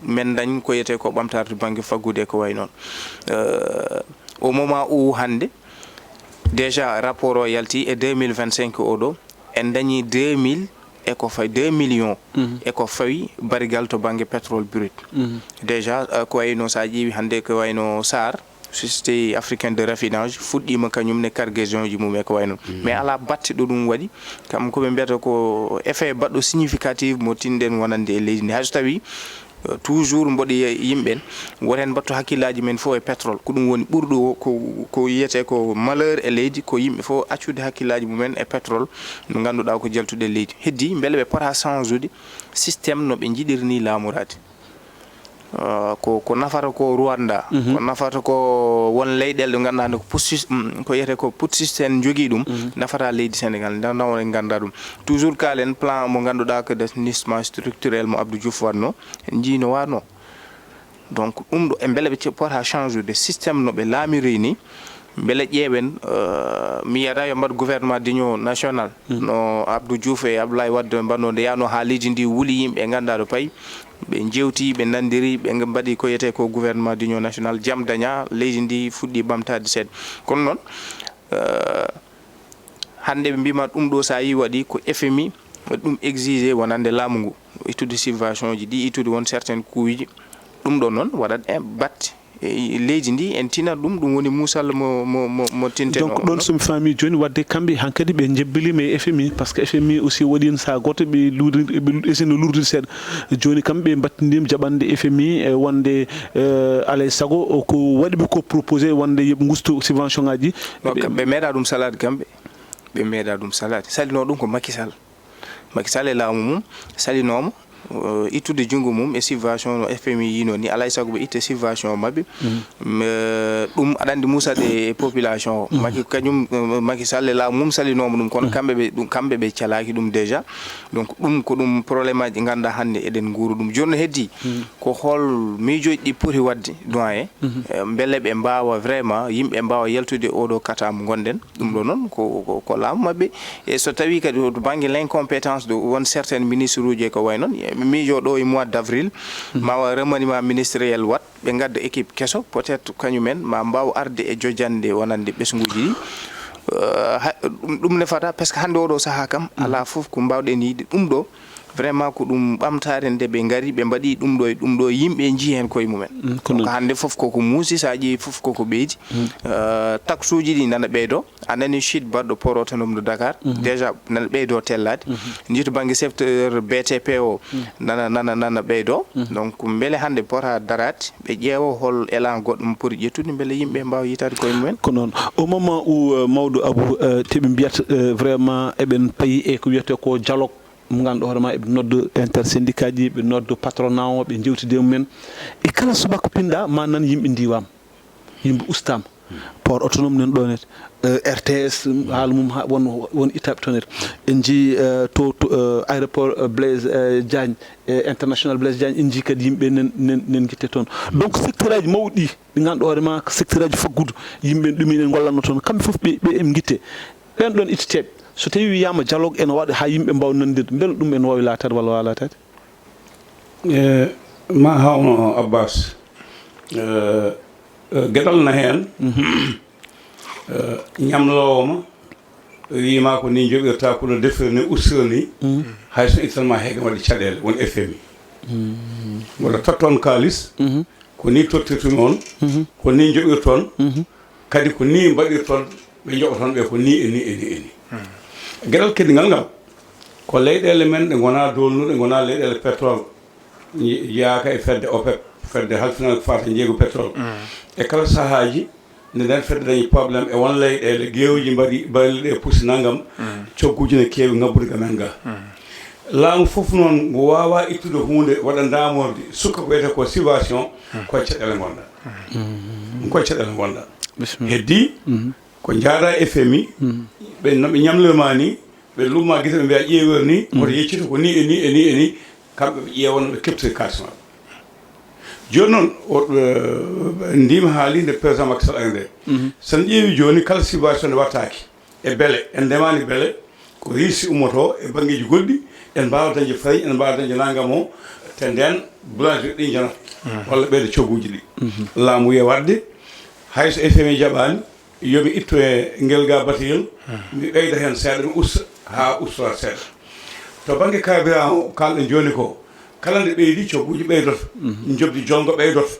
men dañ ko wiyetee ko ɓamtaare to bannge faggudu e ko wayi noon. Euh, au moment où hannde, déjà rapport o yalti e deux mille vingt-cinq o ɗo, en dañii deux mille e ko fawi, deux millions e ko fawi barigal to bannge pétrole brut. Déjà, euh, ko wayno so a ƴeewi hannde ko wayno Saar, Société africaine de raffinage fuɗɗiima kañum ne cargaison ji mum e ko wayi noon. Mais alaa batte ɗo ɗum waɗi. Kam ko ɓe mbiyata ko effet baɗɗo significatif mo tinɗen wonande e leydi ndi. Hay so tawii, euh, toujours mboɗo yiya yimɓe en, woto en mbattu hakkillaaji men fof e pétrole. Ko ɗum woni ɓurɗo o, ko, ko wiyetee ko malheur e leydi, ko yimɓe fof accude hakkillaaji mumen e pétrole, mo ngannduɗaa ko jaltuɗo e leydi. Heddii, mbele ɓe pota change ude système no ɓe njiɗiri ni laamoraade. Euh, ko, ko nafata ko Rwanda, ko nafata ko won leyɗeele ɗe ngannduɗaa ne ko putschis-, mm, ko wiyetee ko putschiste en njogii ɗum, nafata leydi Sénégal, nda, nda won en ngannda ɗum. Toujours kaalen plan mo ngannduɗaa ko d'assainissement structurel mo Abdou Diouf waɗno, en njii no waɗno. Donc, ɗum ɗo, e mbele ɓe ce-, pota change de système no ɓe laamiri ni, mbele ƴeewen, euh, mi yiyata yo mbaɗ gouvernement d'union nationale, no Abdou Diouf e Abdoulaye Wade mbaɗno nde yano haa leydi ndi wuli yimɓe ngannduɗaa ɗo payi, ɓe njewti, ɓe nanndiri, ɓe mbaɗi ko wiyetee ko gouvernement d'union nationale, jam daña, leydi ndi fuɗɗi ɓamtaade seeɗa. Kono noon, euh, hannde ɓe mbima ɗum ɗo so a yi waɗi ko F M I waɗi ɗum exigé wonande laamu ngu, ittude subvention ji ɗi, ittude won certaines coûts ji. Ɗum ɗo noon waɗat e batte. E leydi ndi en tinat ɗum, ɗum woni muusal mo, mo, mo, mo tinten. Donc o ɗon, so mi faami jooni, wadde kamɓe hankadi ɓe njebbeliima e F M I, parce que F M I aussi waɗi heen sahaa gooto ɓe luurdi, ɓe lu-, ɓe sino luurdude seeɗa. Jooni kam ɓe mbattindiima jaɓande F M I e wonde, eh, alay sago o ko waɗi ɓe ko proposé wonde yoɓe ngusto subvention ngaji. Non, ɓe kam ɓe meeɗa ɗum salaade kamɓe. Ɓe meeɗa ɗum salaade. Salinoo ɗum ko Macky Sall. Macky Sall e laamu mum salinooma, eh, ittude junngo mum e subvention no F M I yino ni, alaa e sago ɓe itta subvention maɓɓe. Mm, eh, ɗum aɗa anndi muusaade e population o. Macky kañum, eh, Macky Sall e laamu mum salinooma ɗum, kono kamɓe ɓe, ɗum, kamɓe ɓe calaaki ɗum déjà. Donc ɗum ko ɗum problème aji ɗi ngannduɗaa hannde eɗen nguura ɗum. Jooni no heddii ko hol miijooji ɗi poti waɗde doyen, eh, mbele ɓe mbaawa vraiment, yimɓe mbaawa yaltude oɗo kata mo ngonɗen. Ɗum ɗo noon ko, ko, ko laamu maɓɓe. E so tawii kadi to bannge l'incompétence de won certains ministres uji e ko wayi noon, e miijo ɗo e mois d'avril, ma wa remaniement ministériel waɗ, ɓe ngadda équipe keso, peut-être kañumen ma mbaaw arde e jojannde wonande ɓesnguuji ɗi. Euh, ha, ɗum, ɗum nefata, parce que hannde oɗo sahaa kam, alaa fof ko mbaawɗen yiyde ɗum ɗo. Vraiment ko ɗum ɓamtaare nde ɓe ngari, ɓe mbaɗi ɗum ɗo e ɗum ɗo, yimɓe njii heen koye mumen. Mm, ko donc noon. Hannde fof koko muusi, so a ƴeewi fof koko ɓeydi. Euh, taxe uji ɗi nana ɓeydo. A nani chute baɗɗo port autonome de Dakar, déjà nana ɓeydo tellaade. Njii to bannge secteur B T P o, nana, nana, nana ɓeydo. Donc mbele hannde pota daraade, ɓe ƴeewa hol élan goɗɗo mo poti ƴettude, mbele yimɓe mbaawa yiytaade koye mumen. Ko noon. Au moment où, euh, mawɗo Abou, euh, te ɓe mbiyata, euh, vraiment eɓen payi e ko wiyetee ko dialogue, mo ngannduɗaa hoore ma eɓe nodda intersyndicat ji, ɓe nodda patronat o, ɓe njewtida e mumen. E kala subaka pinɗa, ma nan yimɓe ndiwam, yimɓe ustama. Port autonome nan ɗo net, euh, R T S, haala mum ha won, won étape to net. En njii, euh, to, to, euh, aéroport, euh, Blaise, euh, Diagne, euh, international Blaise Diagne, en njii kadi yimɓe nan, nan, nan ngitte toon. Donc secteur aji mawɗi ɗi ngannduɗaa hoore ma ko secteur aji faggudu, yimɓe ɗum enen ngollanno toon, kamɓe fof ɓe, ɓe en ngitte. Ɓen ɗon itteteeɓe, so tawi wiyaama dialogue ene waɗa haa yimɓe mbaawa nanndirde, mbele ɗum ene waawi laataade walla waawa laataade? E ma hawno Abbas, e, e, geɗal na heen, e, ñamloowo ma wiima ko ni njoɓirta, kono deftere ni usto ni, hay so ittan ma heege waɗi caɗeele, won F M I. Walla totton kaalis, ko ni tottirtumi on, ko ni njoɓirton, kadi ko ni mbaɗirton, ɓe njoɓoton ɓe ko ni e ni e ni e ni. Geɗal keddigal ngal, ko leyɗeele men ɗe ngonaa doolnuɗe, ngonaa leyɗeele pétrole, nje-, jeyaaka e fedde OPEP, fedde halfinal ko faati njeeygu pétrole. E kala sahaaji, nde nden fedde dañi problème e won leyɗeele, gewji mbaɗi, balɗe ɗe pusi nanngam, cogguuji ne keewi ngabbude ga men ga. Laamu fof noon ngu waawaa ittude huunde, waɗa ndaamorde, sukka ko wiyetee ko subvention, ko e caɗeele ngonɗa. Ko e caɗeele ngonɗa. Bisimilla. Heddii, ko njaada F M I, ɓe no ɓe ñamlirma ni, ɓe lumma gite, ɓe mbiya ƴeewir ni, hoto yeccito ko ni e ni e ni e ni, kamɓe ɓe ƴeewa no ɓe keɓtiri kaalis maɓɓe. Jooni noon, o, eh, ndiima haalii nde président Macky Sall ari nde. So en ƴeewi jooni, kala subvention nde wattaaki e bele, en ndemaani bele, ko riisi ummoto e banngeeji goɗɗi, en mbaawa dañde farine, en mbaawa dañde nanngam o, te ndeen boulangerie ɗi njanata, walla ɓeyda cogguuji ɗi. Laamu wiya waɗde, hay so F M I jaɓaani, yo mi itto e ngel ga bateyel, mi ɓeyda heen seeɗa, mi usta haa ustora seeɗa. To bannge carburant o, kaalɗen jooni ko, kala nde ɓeydi, cogguuji ɓeydoto, njoɓdi jolngo ɓeydoto.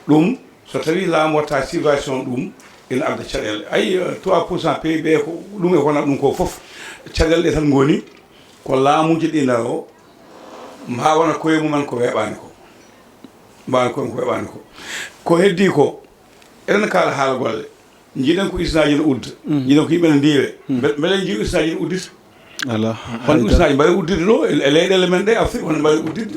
Ɗum So tawii laamu watta situation ɗum, ina adda caɗeele. Ayi, trois pour cent P I B ko ɗum e wona ɗum ko fof, caɗeele ɗe tan ngoni ko laamuuji ɗi ndaroo, mbaawana koye mumen ko weeɓaani ko. Mbaawana koye mumen ko weeɓaani ko. Ko heddii ko, eɗen kaala haala golle. Njiɗen ko usinaaji no udda. Njiɗen ko yimɓe no ndiiwe. Mbe- Mbele njii usinaaji no uddita? Ala. Hono usinaaji mbaɗi udditde ɗo e e leyɗeele men ɗe Afrique, hono mbaɗi udditde?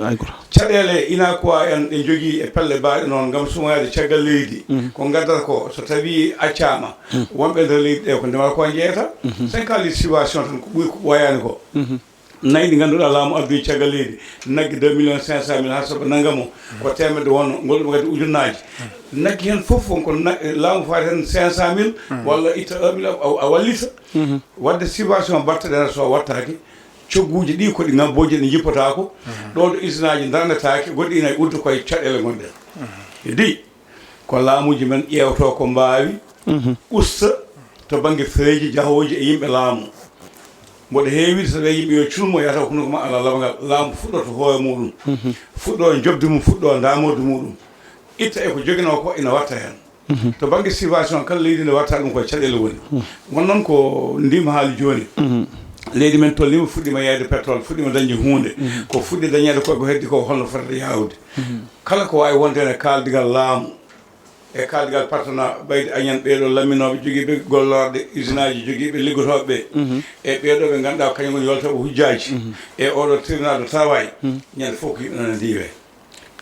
Ay goto. Caɗeele ina ko en ɗe njogii e pelle baaɗe noon ngam sumoyaade caggal leydi. Ko ngaddata ko so tawii accaama, wonɓe nder leydi ɗe ko ndemata ko njeyata. Sen kaali situation tan ko ɓuri ko ɓooyaani ko. Nayi ɗi ngannduɗaa laamu addoyi caggal leydi, nagge deux millions cinq cent mille haa soɓe nannga mo, ko teemedde wonno, ngol ɗum kadi ujunnaaji. Nagge heen fof won ko na- laamu faati heen cinq cent mille, walla itta un million, a a wallita. Waɗde situation baɗteɗeena so waɗtaaki, cogguuji ɗi ko ɗi ŋabbooji ɗi njippotaako, ɗo ɗo usinaaji ndarnetaake, goɗɗi ina e udda koye caɗeele ngonɗen. Heddi. Ko laamuuji men ƴeewto ko mbaawi usta to bannge feeji jahooji e yimɓe laamu. Mboɗo heewi so tawi yimɓe yo culmo yahata ko hunduko ma ala labangal, laamu fuɗɗoto hoore muɗum, fuɗɗo jobdi mum, fuɗɗo ndaamordi muɗum, itta e ko joginoo ko ina watta heen. To bannge situation kala leydi nde watta ɗum koye caɗeele woni. Won noon ko ndima haali jooni. Leydi men tolnima fuɗɗima yeeyde pétrole, fuɗɗima dañde huunde. Ko fuɗɗi dañeede ko ko heddi ko holno fotata yaawde. Kala ko waawi wonde ene kaaldigal laamu e kaaldigal partenaire ɓayde añan ɓeeɗo lamminooɓe jogiiɓe gollorɗe, usinaaji jogiiɓe liggotooɓe ɓe, e ɓeeɗo ɓe ngannduɗaa ko kañum woni yoltooɓe hujjaaji, e oɗo tribunal de travail, ñande fof ko yimɓe nana ndiiwe.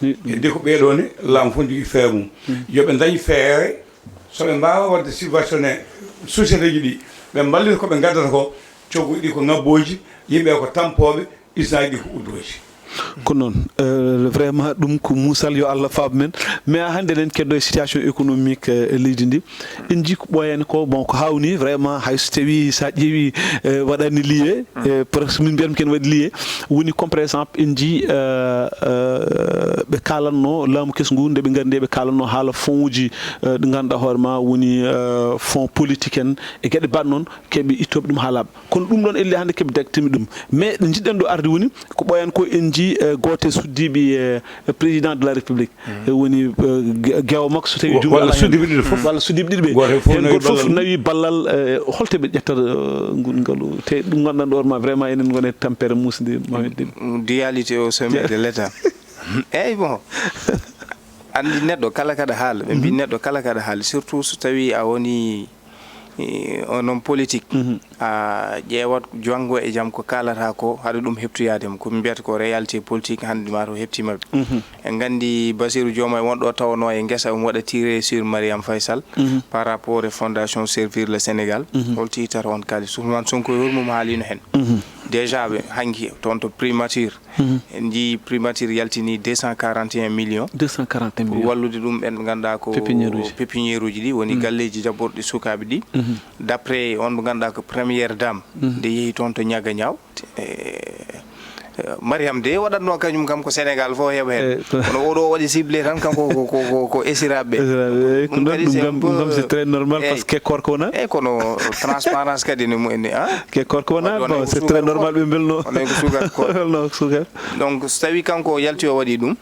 Heddi ko ɓeeɗo ni laamu fof jogii feere mum. Yo ɓe ndañ feere so ɓe mbaawa waɗde subventionné société ji ɗi, ɓe mballita ko ɓe ngaddata ko, coggu ɗi ko ŋabbooji, yimɓe ko tampooɓe, usinaaji ɗi ko uddooji. Ko noon, euh, vraiment ɗum ko muusal, yo Allah faab men. Mais haa hannde eɗen keddo e situation économique, euh, e leydi ndi. En njii ko ɓooyaani ko, bon, ko haawnii vraiment, hay so tawii so a ƴeewii, euh, waɗaani lié, euh, presque min mbiyatmi ken waɗi lié, woni comme par exemple en njii, euh, euh, ɓe kaalatno laamu kesu ngu, nde ɓe ngari nde ɓe kaalatno haala fonds uji, euh, ɗi ngannduɗaa hoore ma woni, euh, fonds politique en e geɗe baɗ noon, keɓe ittooɓe ɗum haa laaɓa. Kono ɗum ɗoon elli hannde keɓe dagtimi ɗum. Mais ɗo njiɗɗen ɗo arde woni ko ɓooyaani ko en njii, eh, gooto e suddiiɓe, eh, président de la République. Eh, woni, eh, ge- geewo makko so tawi Wa- juumɗo walla alaa heen. Suddiiɓe ɗiɗo fof. Walla suddiiɓe ɗiɗo ɓe. Gooto e fof Heen nawi gooto fof ballal mum. Nawi ballal, eh, holto ɓe ƴettata, eh, ngun ngalu? Te ɗum ngannduɗaa ɗo hoore ma vraiment enen ngoni e tampere muusde Mohamed Dib. Dualité au sommet de l'État. Eyyi bon. Anndi neɗɗo kala kaɗa haala, ɓe mbi neɗɗo kala kaɗa haala, surtout so tawi a woni eh, un homme politique, a ƴeewat janngo e jam ko kaalata ko, haɗa ɗum heɓtoyaade mo. Ko min mbiyata ko réalité politique hannde ma to heɓtiima ɓe. En nganndi Bassirou Diomaye won ɗo tawanoo e ngesa, um waɗa tiré sur Mariam Faisal par rapport e fondation Servir le Sénégal. Holto ittata on kaalis? Ousmane Sonko e hoore mum haaliino heen. Déjà ɓe hanki toon to primature, en njii primature yaltini deux cent quarante et un millions deux cent quarante et un pour millions. Wallude ɗum ɓen ɓe ngannduɗaa ko Pépinière uji. Pépinière uji ɗi woni galleeji jaɓɓorɗi sukaaɓe ɗi. D'après on mo ngannduɗaa ko première dame, nde yehi toon to Ñaga Ñaaw. Eh, eh, Mariam de waɗatno kañum kam ko Sénégal fof heɓa heen. Eh, ko- Kono oɗo waɗi ciblé tan kanko ko, ko, ko, ko esiraɓe. Esiraɓe, eh, ko Ɗum ɗon, kadi ɗum c'est kam, un peu, ɗum kam c'est très normal, eh, parce que korko wona. Eh, kono transparence kadi ne mumen ni, ah? Ke korko wona, Wadde on bon, ko c'est très suukar normal, kono. Ɓe mbelno. On ko suukar kono. Belno ko suukar. Donc, so tawi kanko o yalti o waɗi ɗum,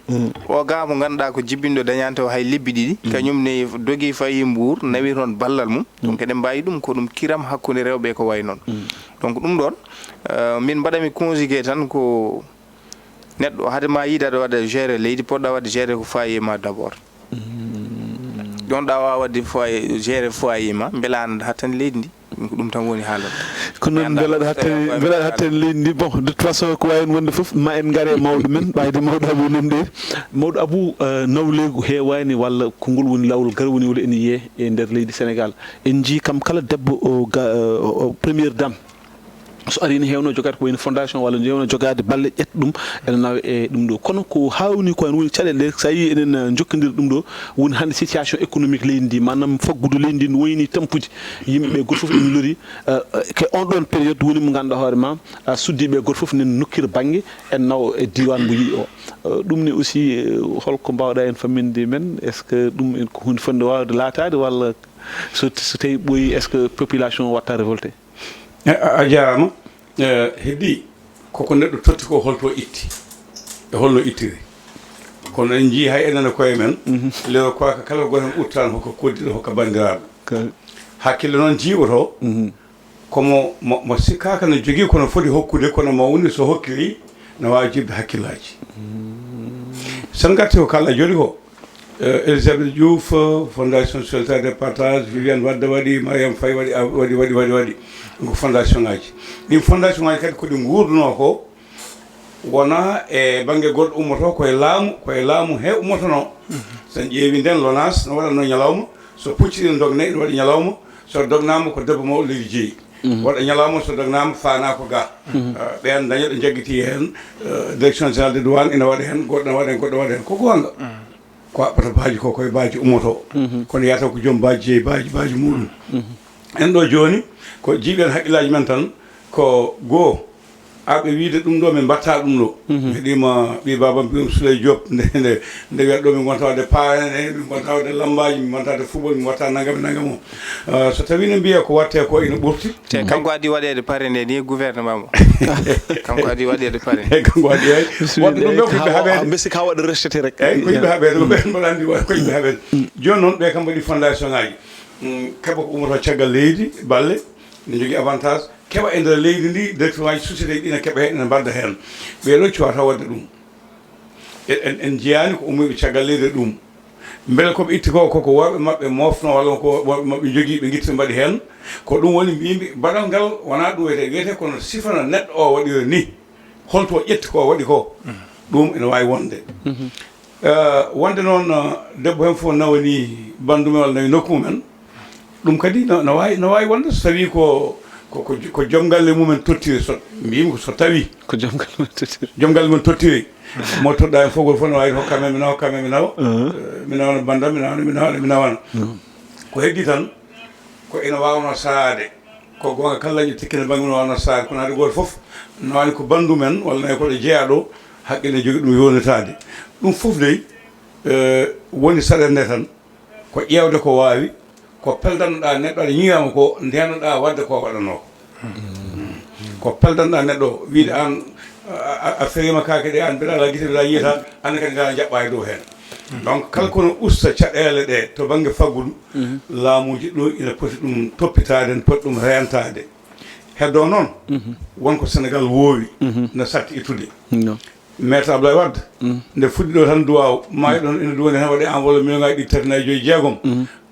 o ga mo ngannduɗaa ko jibinɗo dañante o hay lebbi ɗiɗi, kañum ne dogi fayi Mbour, nawi toon ballal mum. Donc, eɗen mbaawi ɗum ko ɗum kiram hakkunde rewɓe ko wayi noon. Donc, ɗum ɗoon, euh, min mbaɗa mi conjugué tan ko neɗɗo, hade ma yiide aɗa waɗa gérer leydi, poɗɗa waɗde gérer ko fayi e ma d'abord. Ɗon ɗa waawa waɗde foyer, gérer foyer ma, mbela an aɗa hattani leydi ndi. Ɗum ko ɗum tan woni haalal. Ko noon, mbela aɗa hattani, mbela aɗa hattani leydi ndi. Bon, de toute façon, ko waawi heen wonde fof, ma en ngare e mawɗo men, ɓayde mawɗo Abou Namdé. Mawɗo Abou, eh, nawleegu heewaani walla ko ngol woni laawol garwaniwol ene yiyee e nder leydi Sénégal. En njii kam kala debbo o ga-, o, o première dame. So arii ne heewno jogaade ko wayno fondation walla ne heewno jogaade balle ƴetta ɗum ene nawa e ɗum ɗo. Kono ko haawnii ko heen woni caɗeele ɗe, so a yii eɗen, eh, njokkondiri ɗum ɗo, woni hannde situation économique leydi ndi, maanaam faggudu leydi ndi no wayni tampude. Yimɓe ɓe gooto fof ene lori, eh, eh, ke on ɗon période woni mo ngannduɗaa hoore ma, a suddiiɓe gooto fof nen nokkira bannge en nawa e diiwaan mo yiɗi o. Eh, ɗum ne aussi, eh, holko mbaawɗaa en famminde men? Est-ce que ɗum en ko huunde fotnde waawde laataade walla so, so tawi ɓooyi, est-ce que population watta révolté? Eh, a, a jaaraama. Eh, heddii koko neɗɗo totti ko holto itti e holno ittiri. Kono en njii hay enen e koye men, lewru koyka kala ko gooto heen udditaano hokka koddiɗo, hokka banndiraaɓe. Hakkille noon jiiɓotoo, ko mo, mo, mo sikkaaka no jogii ko no foti hokkude, kono mawni so hokkiri, no waawi jiiɓde hakkillaaji. So en ngartii ko kaalɗaa jooni ko, eh, Elisabeth Diouf, Fondation Solidarité et Partage, Viviane Wade waɗi, Mariam Faye waɗi, a-, waɗi, waɗi, waɗi, waɗi. Ko fondation ŋaaji. Ɗiin fondation ŋaaji kadi ko ɗi nguurdunoo ko, wonaa e bannge goɗɗo ummotoo, ko e laamu, ko e laamu he ummotonoo. So en ƴeewi ndeen, LONASE no waɗatnoo ñalawma, so pucci ina dognee, ina waɗi ñalawma, so dognaama ko debbo mawɗo leydi jeyi. Waɗa ñalawma, so dognaama faanaa ko ga. Ah, ɓeen daña ɗo jaggitii heen, eh, direction générale de douane ina waɗa heen, goɗɗo ina waɗa heen, goɗɗo waɗa heen. Ko goonga. Ko haɓɓata baaji ko, koye baaji ummotoo. Kono yaata ko joom baaji jeyi, baaji, baaji muɗum. En ɗo jooni, ko jiiɓen hakkillaaji men tan, ko goo, arɓe wiyde ɗum ɗo, min mbaɗta ɗum ɗo. Mi heɗiima ɓii baabam, mbiyum Souley Diop, nde, nde, nde wiyata ɗo, min ngonta waɗde paane, min ngonta waɗde lammbaaji, min ngonta waɗde football, min mbaɗta nanngam e nanngam o. Ah, so tawii ne mbiya ko waɗtee ko ina ɓurti. Te kanko addi waɗeede pare nde ni gouvernement mo. Kanko addi waɗeede pare. Eyi, kanko addi, eyi. Waɗde ɗum ɓe ko yimɓe haɓeede. Mbesi ka waɗa rejeté rek. Eyi, ko yimɓe haɓeede, ko ɓeen mbaɗa anndi, ko yimɓe haɓeede. Jooni noon, ɓe kam mbaɗi fondation ŋaaji. Mm, keɓa ko ummotoo caggal leydi, balle, ne jogii avantage. Keɓa e nder leydi ndi, direction ŋaaji société ɗi ne keɓa heen, ene mbadda heen. Ɓee ɗo cuwata waɗde ɗum. En, en, en njiyaani ko ummiiɓe caggal leydi e ɗum. Mbele ko ɓe itti ko, ko, ko worɓe maɓɓe moofnoo, walla ko worɓe maɓɓe njogii, ɓe ngitti mbaɗi heen? Ko ɗum woni mbiymi, baɗal ngal wonaa ɗum wiyetee, wiyetee kono sifana neɗɗo o waɗira ni, holto o ƴetti ko o waɗi ko, ɗum ene waawi wonde. Eh, wonde noon, eh, debbo heen fof nawani banndum en walla nawi nokku mum en, ɗum kadi no, no waawi, no waawi wonde so tawii ko, ko, ko, ko joom galle mum en tottiri, so, mbiymi ko so tawii. Ko joom galle mum en tottiri. Joom galle mum en tottiri. Mo toɗɗaa heen fof, gooto fof no waawi hokka men, mi nawa, hokka men, mi nawa. Eh, mi nawana banndam, mi nawana, mi nawana, mi nawana. Ko heddii tan, ko ina waawnoo sahaade. Ko goonga, kala lañɗo tikkina bannge mum, no waawnoo sahaade. Kono hade gooto fof, no wayi ko banndum en, walla nayi ko ɗo jeyaa ɗo, haqqille ne jogii ɗum yownditaade. Ɗum fof dey, eh, woni saɗeede nde tan, ko ƴeewde ko waawi, ko peldannoɗaa neɗɗo, aɗa ñiiñaama ko, ndeennoɗaa waɗde ko waɗanoo ko. Ko peldannoɗaa neɗɗo, wiyde aan, a, a, a feriima kaake ɗe, aan mbiɗa alaa gite, mbiɗa yiyataa, aan kadi ngaa jaɓɓaa e dow heen. Donc, kala kono usta caɗeele ɗe to bannge faggudu, laamuuji ɗo ina poti ɗum toppitaade, ene poti ɗum reentaade. Heddoo noon, won ko Senegaal woowi, no satti ittude. Maître Abdoulaye Wade, nde fuɗɗi ɗo tan duwaaw, maayi ɗon ina duwani tan waɗi enveloppe million ngaji ɗiɗi, tati, nayi, joyi, jeegom.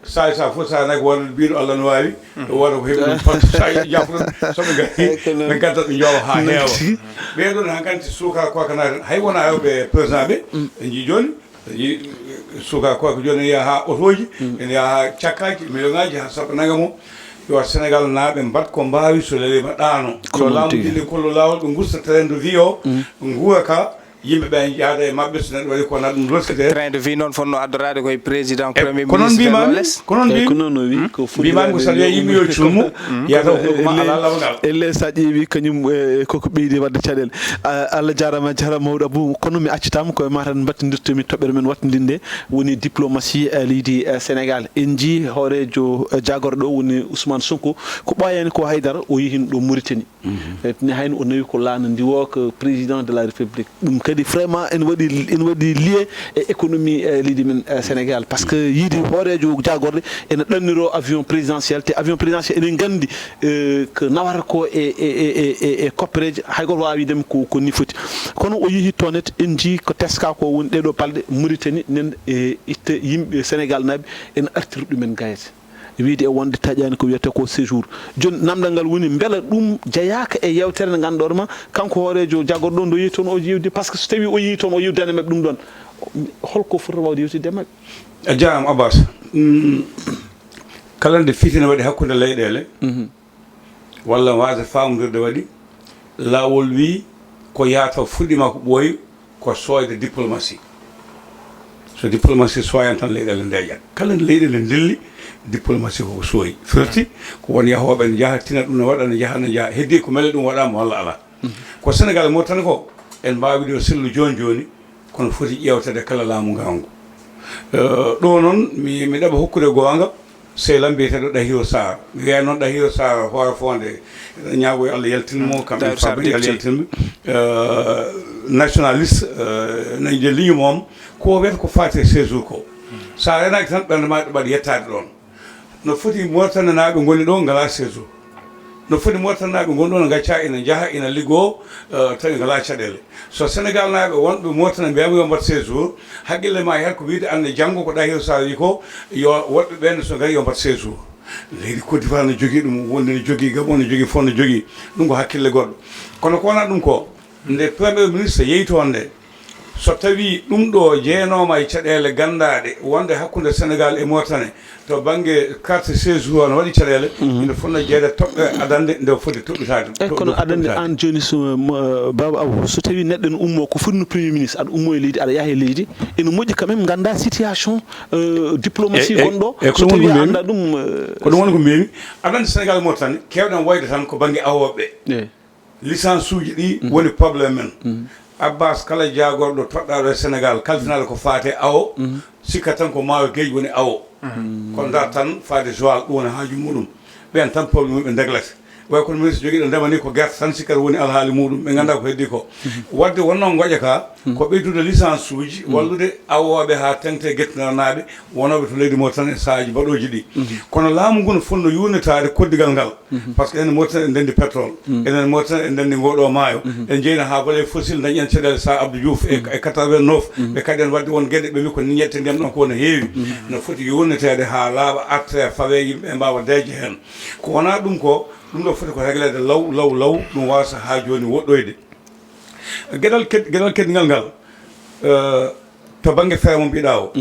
Saay sa fof sa nayi ko wonde mbiɗo Allah no waawi, wooda ko heɓi ɗum pat, sa jafo ɗum, so ɓe ngari, ɓe gadda ɓe njoowa haa heewa. Ɓee ɗon han kanti suuka koka naati, hay wona rewɓe président ɓe, ɓe njii jooni, ɓe njii suuka koka jooni ene yaha haa otooji, ene yaha haa cakkaaji, million ngaji, haa sappo nangam o. Yo Senegal naaɓe mbaɗ ko mbaawi so lelima ɗaano. Yo laamu dille kollo laawol, ɓe ngusta train de vie o, ɓe nguura ka, yimɓe ɓe njaada e maɓɓe, so neɗɗo waɗi ko na ɗum loskete. Train de vie noon fotno addoraade koye président, premier ministre, ko noon mbimami, ko noon mbimi. Ko noon o wi, ko fuɗɗi mbimami ko waɗde saɗa wiya yimɓe yo cummu, yata ko ma ala lawngal. Elle sa ƴeewi kañum, eh, koko ɓeydi waɗde caɗeele. Ah, Allah jarama, jarama mawɗo Abou, kono mi accitama koye ma tan mbattindirtomi toɓɓere men wattindinde, woni diplomatie, eh, leydi, eh, Sénégal. En jii hoorejo, eh, jagorɗo woni Ousmane Sonko, ko ɓooyani ko haydara, o yehino ɗo Mauritanie. Eh, ne hayno o nawi ko laana ndiwo ko président de la République. Ɗum kadi vraiment ene waɗi, ene waɗi lié e économie, eh, leydi men, eh, Sénégal. Par ce que yiide hoorejo jagorɗe ene ɗanniro avion présidentiel, te avion présidentiel enen nganndi, eh, ko nawata ko e, e, e, e, e, e koppereeje, hay goto waawi wiidemi ko, ko ni foti. Kono o yehi toon et en njii ko teska ko woni ɗeɗo balɗe Mauritanie nen, e itte yimɓe Sénégal naaɓe ene artira ɗumen gayete. Wiide e wonde taƴaani ko wiyata ko séjour. Jooni namdal ngal woni, mbela ɗum jeyaaka e yewtere nde ngannduɗaa ma, kanko hoorejo jagorɗo ɗo yehi toon o yewdi, par ce que so tawi o yehi toon o yewdani maɓɓe ɗum ɗon, holko foti wawde yewtidde e maɓɓe? A jaaraama, Abbas. Mm, kala nde fitina waɗi hakkunde leyɗeele, walla waasde faamondirde waɗi, laawol wii ko yahata fuɗɗiima ko ɓooyi, ko sooyde diplomatie. So diplomatie sooyaani tan, leyɗeele ndeeƴat. Kala nde leyɗeele ndilli, diplomatie koko sooyi. Firti ko won yahooɓe ne njaha, tina ɗum ne waɗa, ne njaha, ne njaha. Heddi ko mbele ɗum waɗaama walla alaa. Ko Senegal e Mauritanie ko, en mbaawi ɗo sellu jooni jooni, kono foti ƴeewtede kala laamu ngaangu. Eh, ɗo noon, mi, mi ɗaɓa hokkude goonga, sehil am biyeteeɗo Ɗahiro Sarr. Mi wiya noon Ɗahiro Sarr, Hoore Foonde, eɗen ñaago yo Allah yaltin mo, kamɓe Daouda Sarr Faaba, yo Allah yaltin ɓe. Eh, Nationaliste, euh, nañ je ligne moom, ko wiyata ko faati e séjour ko. Sa renaaki tan, ɓernde ma ɗo ɓaɗi yettaade ɗoon. No foti Mauritanie naaɓe ngoni ɗo ngalaa séjour. No foti Mauritanie naaɓe ngoni ɗo no ngacca ina njaha ina liggoo, euh, tawi ngalaa caɗeele. So Sénégal naaɓe wonɓe Mauritanie mbiyama yo mbat séjour, haqqille ma yiyat ko wiyde annde janngo ko Ɗahiru Sall wi ko yo woɗɓe ɓeen so ngari yo mbat séjour. Leydi Côte d'Ivoire no jogii ɗum, wonde no jogii, Gabon no jogii, fof no jogii. Ɗum ko hakkille goɗɗo. Kono ko wonaa ɗum ko, nde Premier Ministre yehi toon nde, so tawii ɗum ɗo jeeyanooma e caɗeele ganndaaɗe wonde hakkunde Sénégal e Mauritanie, to bannge carte séjour o no waɗi caɗeele, ina fotnoo jeeyde toɓɓe adannde nde o foti toɓɓitaade. Eyi, kono aɗa anndi aan jooni, so, mo, Baaba Abou, so tawii neɗɗo ene ummoo, ko foti no Premier Ministre, aɗa ummoo e leydi, aɗa yaha e leydi, ene moƴƴi quand même nganndaa situation, euh, diplomatie gonɗo, so tawii a anndaa ɗum, euh, ko ɗum woni ko mbiymi. Aɗa anndi Sénégal e Mauritanie, keewɗen woyde tan ko bannge awooɓe ɓe. Eyi. Licence uji ɗi woni problème men. Abbas, kala jaagorɗo toɗɗaaɗo e Sénégal, kalfinaaɗo ko faati e awo, sikka tan ko maayo geej woni awo. Kono ndaar tan faade Joal, ɗum woni haaju muɗum. Ɓeen tan problème ɓe ndeglata. Way kono ministre jogiiɗo ndema ni ko gerte tan sikkata woni alhaali muɗum, ɓe nganndaa ko heddii ko. Waɗde wonnoo ngoƴa ka, ko ɓeydude licence uji, wallude awooɓe haa teŋti e gettinanaaɓe wonooɓe to leydi Mauritanie e sahaaji baɗooji ɗi. Kono laamu ngu no fotnoo yuurnitaade koddigal ngal. Par ce que enen Mauritanie en ndenndi pétrole, enen Mauritanie en ndenndi ngoo ɗoo maayo, en njeyna haa volet fossile, ndañi en caɗeele Sir Abdou Diouf e, e quatre-vingt-neuf, ɓe kadi en waɗde won geɗe, ɓe mbi ko ni ƴetten ndiyam ɗam ko no heewi, no foti yuurniteede haa laaɓa, artee, fawee, yimɓe ɓe mbaawa deeƴde heen. Ko wonaa ɗum ko, ɗum ɗoo foti ko régleede law, law, law, ɗum waasa haa jooni woɗɗoyde. Geɗal ked-, geɗal keddingal ngal, eh, to bannge feere mo mbiɗa o,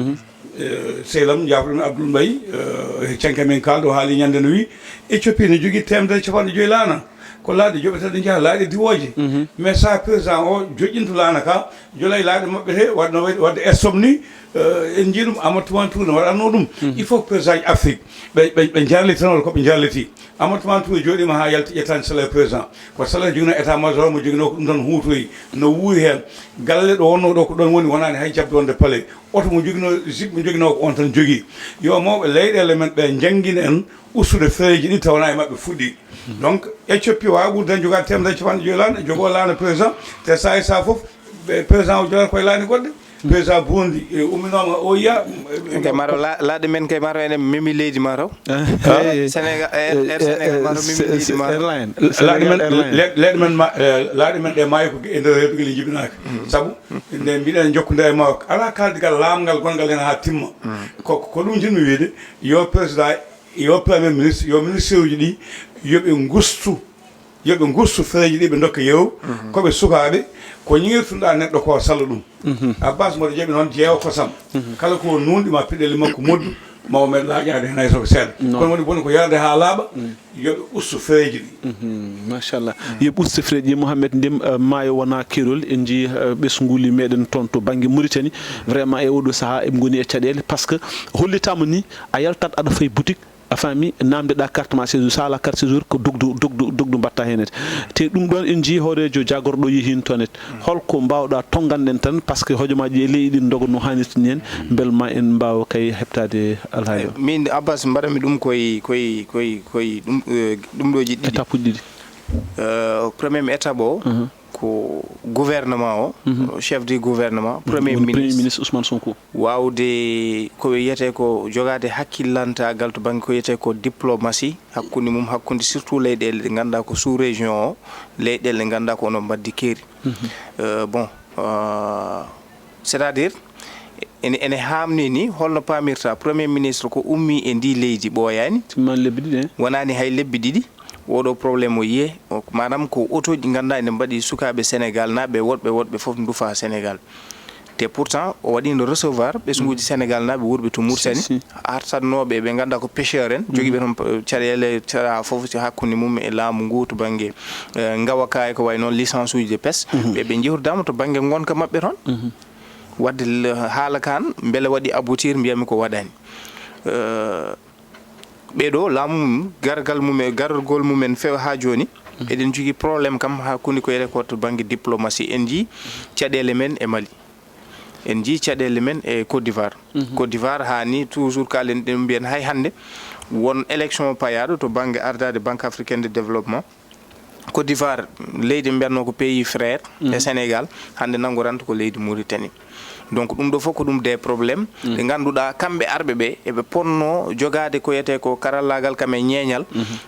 eh, sehil am, jaafo ɗum Abdoul Mbaye, eh, he canke men kaalɗo haali ñande no wi, Éthiopie ne jogii teemedere e capanɗe joyi laana. Ko laaɗe joɓeteeɗe njaha laaɗe diwooje. Mais so président o joƴƴinto laana ka, jolay laaɗe maɓɓe he, waɗno waɗ-, waɗde Estom ni, eh, en njii ɗum, Amadou Toumani Touré no waɗatno ɗum. Il faut que président ji Afrique, ɓe, ɓe, ɓe jarlitano ko ɓe jarliti. Amadou Toumani Touré jooɗiima haa yalti, ƴettaani salaire président. Ko salaire joginoo état major mo joginoo ko ɗum tan huutoyi. No wuuri heen. Galle ɗo wonnoo ɗo ko ɗoon woni, wonaani hay jaɓde wonde palais. Oto mo joginoo, Jeep mo joginoo ko oon tan jogii. Yo mawɓe leyɗeele men ɓe njanngina en ustude fereeji ɗi tawanaa e maɓɓe fuɗɗii. Donc, Éthiopie waawaa ɓurde tan jogaade teemedere e capanɗe joyi laana, jogoo laana président, te saa e saa fof, ɓe président o jogata koye laaɗe goɗɗe. Président Burundi, e, umminooma O U A, e, kay maro la-, laaɗe men kay maro enen memi leydi maro. Eyi. Sénégal, e, Air Sénégal maro memi leydi maro. Airline. Laaɗe men, Sénégal Airline. Le-, leyɗe men ma-, e, laaɗe men ɗe maayi ko e nder reedu ngal jibinaaka. Sabu, nde mbiɗen jokkondiral e makko, alaa kaaldigal laamngal gonngal heen haa timma. Ko, ko ɗum njiɗmi wiyde, yo président, yo premier ministre, yo ministre uji ɗi, yo ɓe ngustu. Yo ɓe ngustu fereeji ɗi ɓe ndokka yeru, ko ɓe sukaaɓe, ko ñiŋirtunoɗaa neɗɗo ko salla ɗum. Abbas mboɗo jaɓi noon jeewa kosam. Kala ko nuunɗi ma peɗeli makko moddu, ma o meeɗ laaƴaade heen hay so ko seeɗa. Kono woni boni ko yarde haa laaɓa, yo ɓe ustu fereeji ɗi. Machallah. Yo ɓe ustu fereeji ɗi, Mouhamed Ndim, eh, maayo wonaa keerol, en njii, eh, ɓesnguuli meɗen toon to bannge Mauritanie. Vraiment e oɗo sahaa eɓe ngoni e caɗeele, parce que hollitaama ni a yaltat aɗa fayi boutique, a faami, naamndeɗaa carte ma séjour, so a alaa carte séjour ko dogdu, dogdu, dogdu mbaɗta heen. Te ɗum ɗoon en njii hooreejo jaagorɗo yehiino toon. Holko mbaawɗaa tonnganɗen tan, par ce que hojomaaji e leyɗe ɗin ndoga no haanirta ni heen, mbele ma en mbaawa kay heɓtaade alhaali o? Min Abbas mbaɗanmi ɗum koye, koye, koye, koye ɗum, eh, ɗum ɗooji ɗiɗi. Étape uji ɗiɗi. Eh, premier étape o, ko gouvernement o, chef du gouvernement, premier ministre. Woni Premier ministre Ousmane Sonko. Waawde ko wiyetee ko jogaade hakkillantaagal to bannge ko wiyetee ko diplomatie hakkunde mum, hakkunde surtout leyɗeele ɗe ngannduɗaa ko sous région o, leyɗeele ɗe ngannduɗaa ko onon mbaddi keeri. Euh, bon, euh, c'est-à-dire, ene, ene haamni ni holno paamirta Premier ministre ko ummii e ndi leydi ɓooyaani. Timmaani lebbi ɗiɗi, eh? Wonaani hay lebbi ɗiɗi. Oɗo problème o yiyee, o, maanaam ko otooji ɗi ngannduɗaa ene mbaɗi sukaaɓe Sénégal naaɓe woɗɓe woɗɓe fof ndufa Sénégal. Te pourtant o waɗiino recevoir ɓesnguuji Sénégal naaɓe wurɓe to Mauritanie, artatnooɓe ɓe ngannduɗaa ko pêcheur en, jogiiɓe toon, eh, caɗeele, caɗaa fof si hakkunde mum e laamu ngu to bannge, eh, ngawa ka e ko wayi noon licence uji de pêche. Ɓe, ɓe njehordaama to bannge ngonka maɓɓe toon. Waɗde le-, haala kan mbele waɗi aboutir, mbiyami ko waɗaani. Eh, Ɓee ɗoo, laamu mum, gargal mum e garorgol mum en feewa haa jooni, eɗen njogii problème kam hakkunde ko wiyetee ko to bannge diplomatie. En njii caɗeele men e Mali. En njii caɗeele men e Côte d'Ivoire. Côte d'Ivoire haa ni toujours kaalen ɗum mbiyen hay hannde won élection payaaɗo to bannge ardaade Banque africaine de développement. Côte d'Ivoire, leydi mbiyatnoo ko pays frère e Sénégal, hannde nanngoranta ko leydi Mauritanie. Donc ɗum ɗo fof ko ɗum des problèmes ɗe ngannduɗaa kamɓe arɓe ɓe eɓe ponno jogaade ko wiyetee ko karallaagal kam e ñeeñal,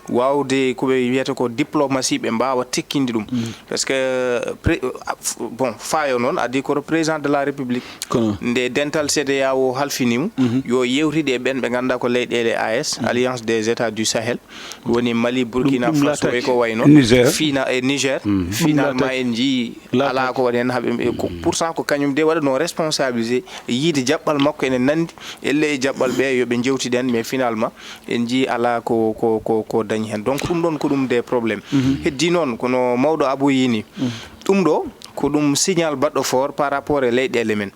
waawde ko ɓe wiyata ko diplomatie ɓe mbaawa tekkinde ɗum. Parce que pré- bon, faayo noon adii koto président de la République, nde dental C D A O halfiniima, yo yewtide e ɓen ɓe ngannduɗaa ko leyɗeele A E S, Alliance des États du Sahel, woni Mali, Burkina Faso e ko wayno, fina e Niger. Finalement en njii alaa ko waɗi heen haɓe, ko pourtant ko kañum de waɗanoo responsabilisé, yiide jaɓɓal makko ene nanndi elle e jaɓɓal ɓe yo ɓe njewtiden, mais finalement en njii alaa ko ko ko ko dañi heen. Donc ɗum ɗoon ko ɗum des problèmes. Heddii noon kono mawɗo Abou yii ni, ɗum ɗo ko ɗum signal baɗɗo fort par rapport e leyɗeele men.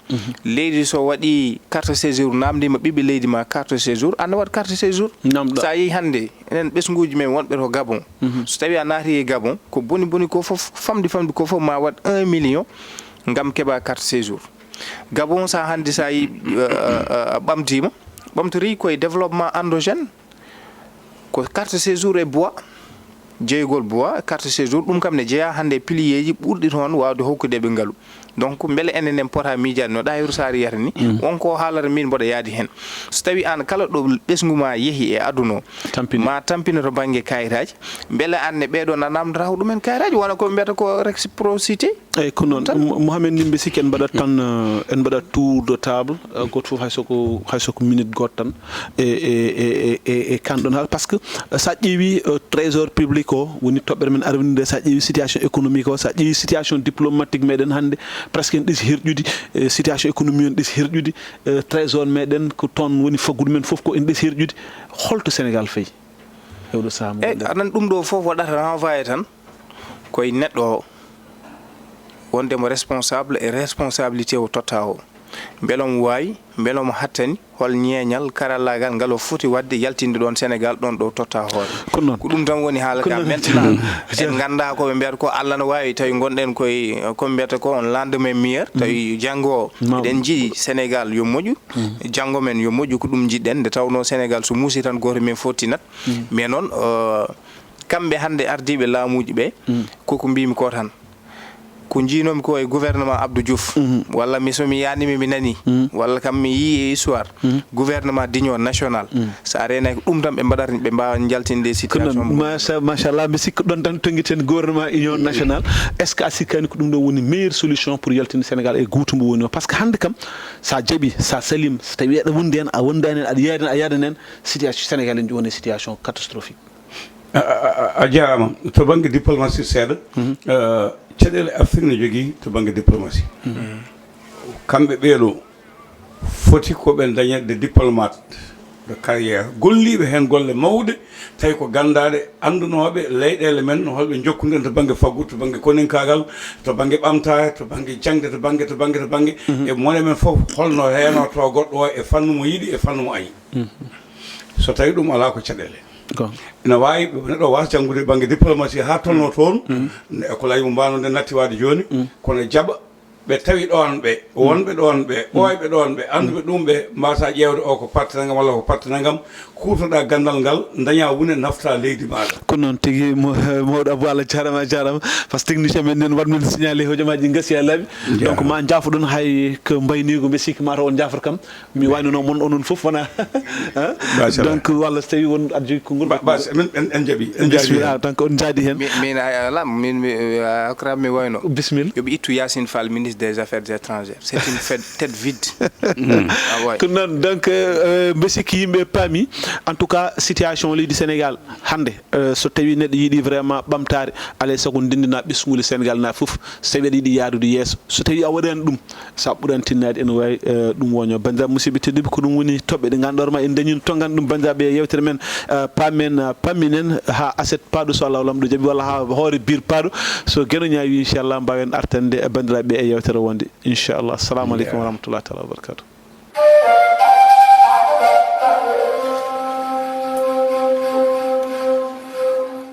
Leydi so waɗi carte séjour, namndima ɓiɓɓe leydi ma carte séjour, ana waɗ carte séjour. Sa yehi hannde enen ɓesnguuji men wonɓe to Gabon, so tawi a naati e Gabon, ko boni boni ko fof, famɗi famɗi ko fof ma waɗ un million ngam keɓa carte séjour. Gabon sa hannde sa yi ɓamtima, ɓamtori koye développement endogène, ko carte séjour e bois, jeygol bois, carte séjour, ɗum kam ne jeyaa hannde e piliyeeji ɓurɗi toon waawde hokkude ɓe ngalu. Donc mbele enen en pota miijaade no Ɗahiru Saar yiyata ni, won ko haalata min mboɗo yaadi heen. So tawi aan kala ɗo ɓesngu ma yehi e aduna o, ma tampina to bannge kayitaaji, mbele aan ne ɓeeɗo na namdata ko ɗumen kayitaaji, wona ko ɓe mbiyata ko réciprocité? Eyyi, ko noon. Mohamed, min mbi sikki en mbaɗat tan, eh, en mbaɗat tour de table, eh, gooto fof hay soko, hay soko minute gooto tan. E, e, e, e, e, e kan ɗon haala, par ce que, eh, sa ƴeewi, eh, trésor public o, woni toɓɓere men arwininde, sa ƴeewi situation économique o, sa ƴeewi situation diplomatique meɗen hannde, presque en ɗisi herƴude, eh, situation économie en ɗisi herƴude, eh, trésor meɗen ko toon woni faggudu men fof ko en ɗisi herƴude. Holto Sénégal fayi? Hewɗo sahaa mo. Eyyi, aɗa anndi ɗum ɗo fof waɗata renvoyé tan koye neɗɗo o, wonde mo responsable e responsabilité o totta o. Mbele omo waawi, mbele omo hattani, hol ñeeñal, karallaagal ngal o foti waɗde yaltinde ɗoon Sénégal ɗoon ɗo totta hoore. Ko noon. Ko ɗum tan woni haala ka. Maintenant, en nganndaa ko ɓe mbiyata ko Allah no waawi, tawi ngonɗen koye, ko ɓe mbiyata ko on lendemain meilleur, tawi janngo o, eɗen njiɗi Sénégal yo moƴƴu, janngo men yo moƴƴu, ko ɗum njiɗɗen. Nde tawnoo Sénégal so muusi tan gooto men fottinat. Mais noon, euh, kamɓe hannde ardiiɓe laamuuji ɓe, koko mbiymi ko tan. Ko njiinoomi ko e gouvernement Abdou Diouf, walla mi, so mi yaanimi mi nani, walla kam mi yii e histoire, gouvernement d'union nationale. So a reenaaki ko ɗum tan ɓe mbaɗata, ɓe mbaawa njaltinde situation mo. Macha-, machallah, mi sikku ɗon tan tonngiten gouvernement union nationale. Est-ce que a sikkaani ko ɗum ɗo woni meilleure solution pour yaltinde Sénégal e guutu mbo woni o? Par ce que hannde kam, sa jaɓi, sa salim, so tawi aɗa wondi heen, a wondaani heen, aɗa yaadi heen, a yaadani heen, situation Sénégal en woni situation catastrophique. A, a, a, a jaaraama. To bannge diplomatie seeɗa, eh, caɗeele Afrique ne jogii to bannge diplomatie. Kamɓe ɓee ɗo foti ko ɓe ndaña des diplomates de carrière, golliiɓe heen golle mawɗe, tawi ko ganndaaɗe, anndunooɓe leyɗeele men, no holɓe njokkondiren to bannge faggudu, to bannge koninkaagal, to bannge ɓamtaare, to bannge jaŋde, to bannge, to bannge, to bannge. E mone men fof, holno reenotoo goɗɗo o e fannu mo yiɗi e fannu mo añi. So tawi ɗum alaa ko caɗeele. Ina waawi neɗɗo waasa janngude bannge diplomatie haa tolnoo toon, nde école aji mo mbaano nde natti waade jooni, kono jaɓa ɓe tawi ɗoon ɓe, wonɓe ɗoon ɓe, ɓooyɓe ɗoon ɓe, annduɓe ɗum ɓe, mbaasaa ƴeewde o ko parti nangam walla ko parti nangam, kuutoɗaa ganndal ngal, ndañaa wune naftaa leydi maaɗa. Ko noon tigi, mo-, mawɗo Abou, Allah jaaraama, a jaaraama. Par ce que technicien men nen waɗ men signalé hojomaaji ngasi haa laaɓi. Donc ma njaafoɗon hay ko mbayniigu mbe sikki mataw on njaafata kam. Mi waynanoo mon onon fof wona. Hein? Machallah. Donc walla so tawi won aɗa jogii konngol. Ba-, bas, en, en, en jaɓi, en jaɓi. Bismillah, donc on njaadi heen. Mi-, min, a-, alaa, min, mi, a-, Akram, mi wayno. Bismillah. Yo ɓe ittu Yacine Fall, ministre des Affaires étrangères. C'est une fête, tête vide. Ah ouais. Ko noon, donc, euh, mbe sikki yimɓe paami. En tout cas, situation leydi Sénégal hannde, euh, so tawi neɗɗo yiɗi vraiment ɓamtaare, alaa e sago ndenndina ɓesngu Sénégal na fof, so tawi aɗa yiɗi yaarude yeeso. So tawi a waɗaani ɗum, Sa ɓuran tinnaade ene waawi, eh, ɗum woño. Banndiraaɓe musidɓe tedduɓe, ko ɗum woni toɓɓe ɗe ngannduɗaa ma en dañino to nganndu ɗum banndiraaɓe e yewtere men, eh, paamen, eh, pamminen haa aset paaɗo so Allahu Laamɗo jaɓi walla haa hoore biir paaɗo. So Geno ñaawi inchallah mbaawen artande banndiraaɓe e yewtere wonde inchallah. Assalamu aleykum wa rahmatullahi taala wa barakatuh.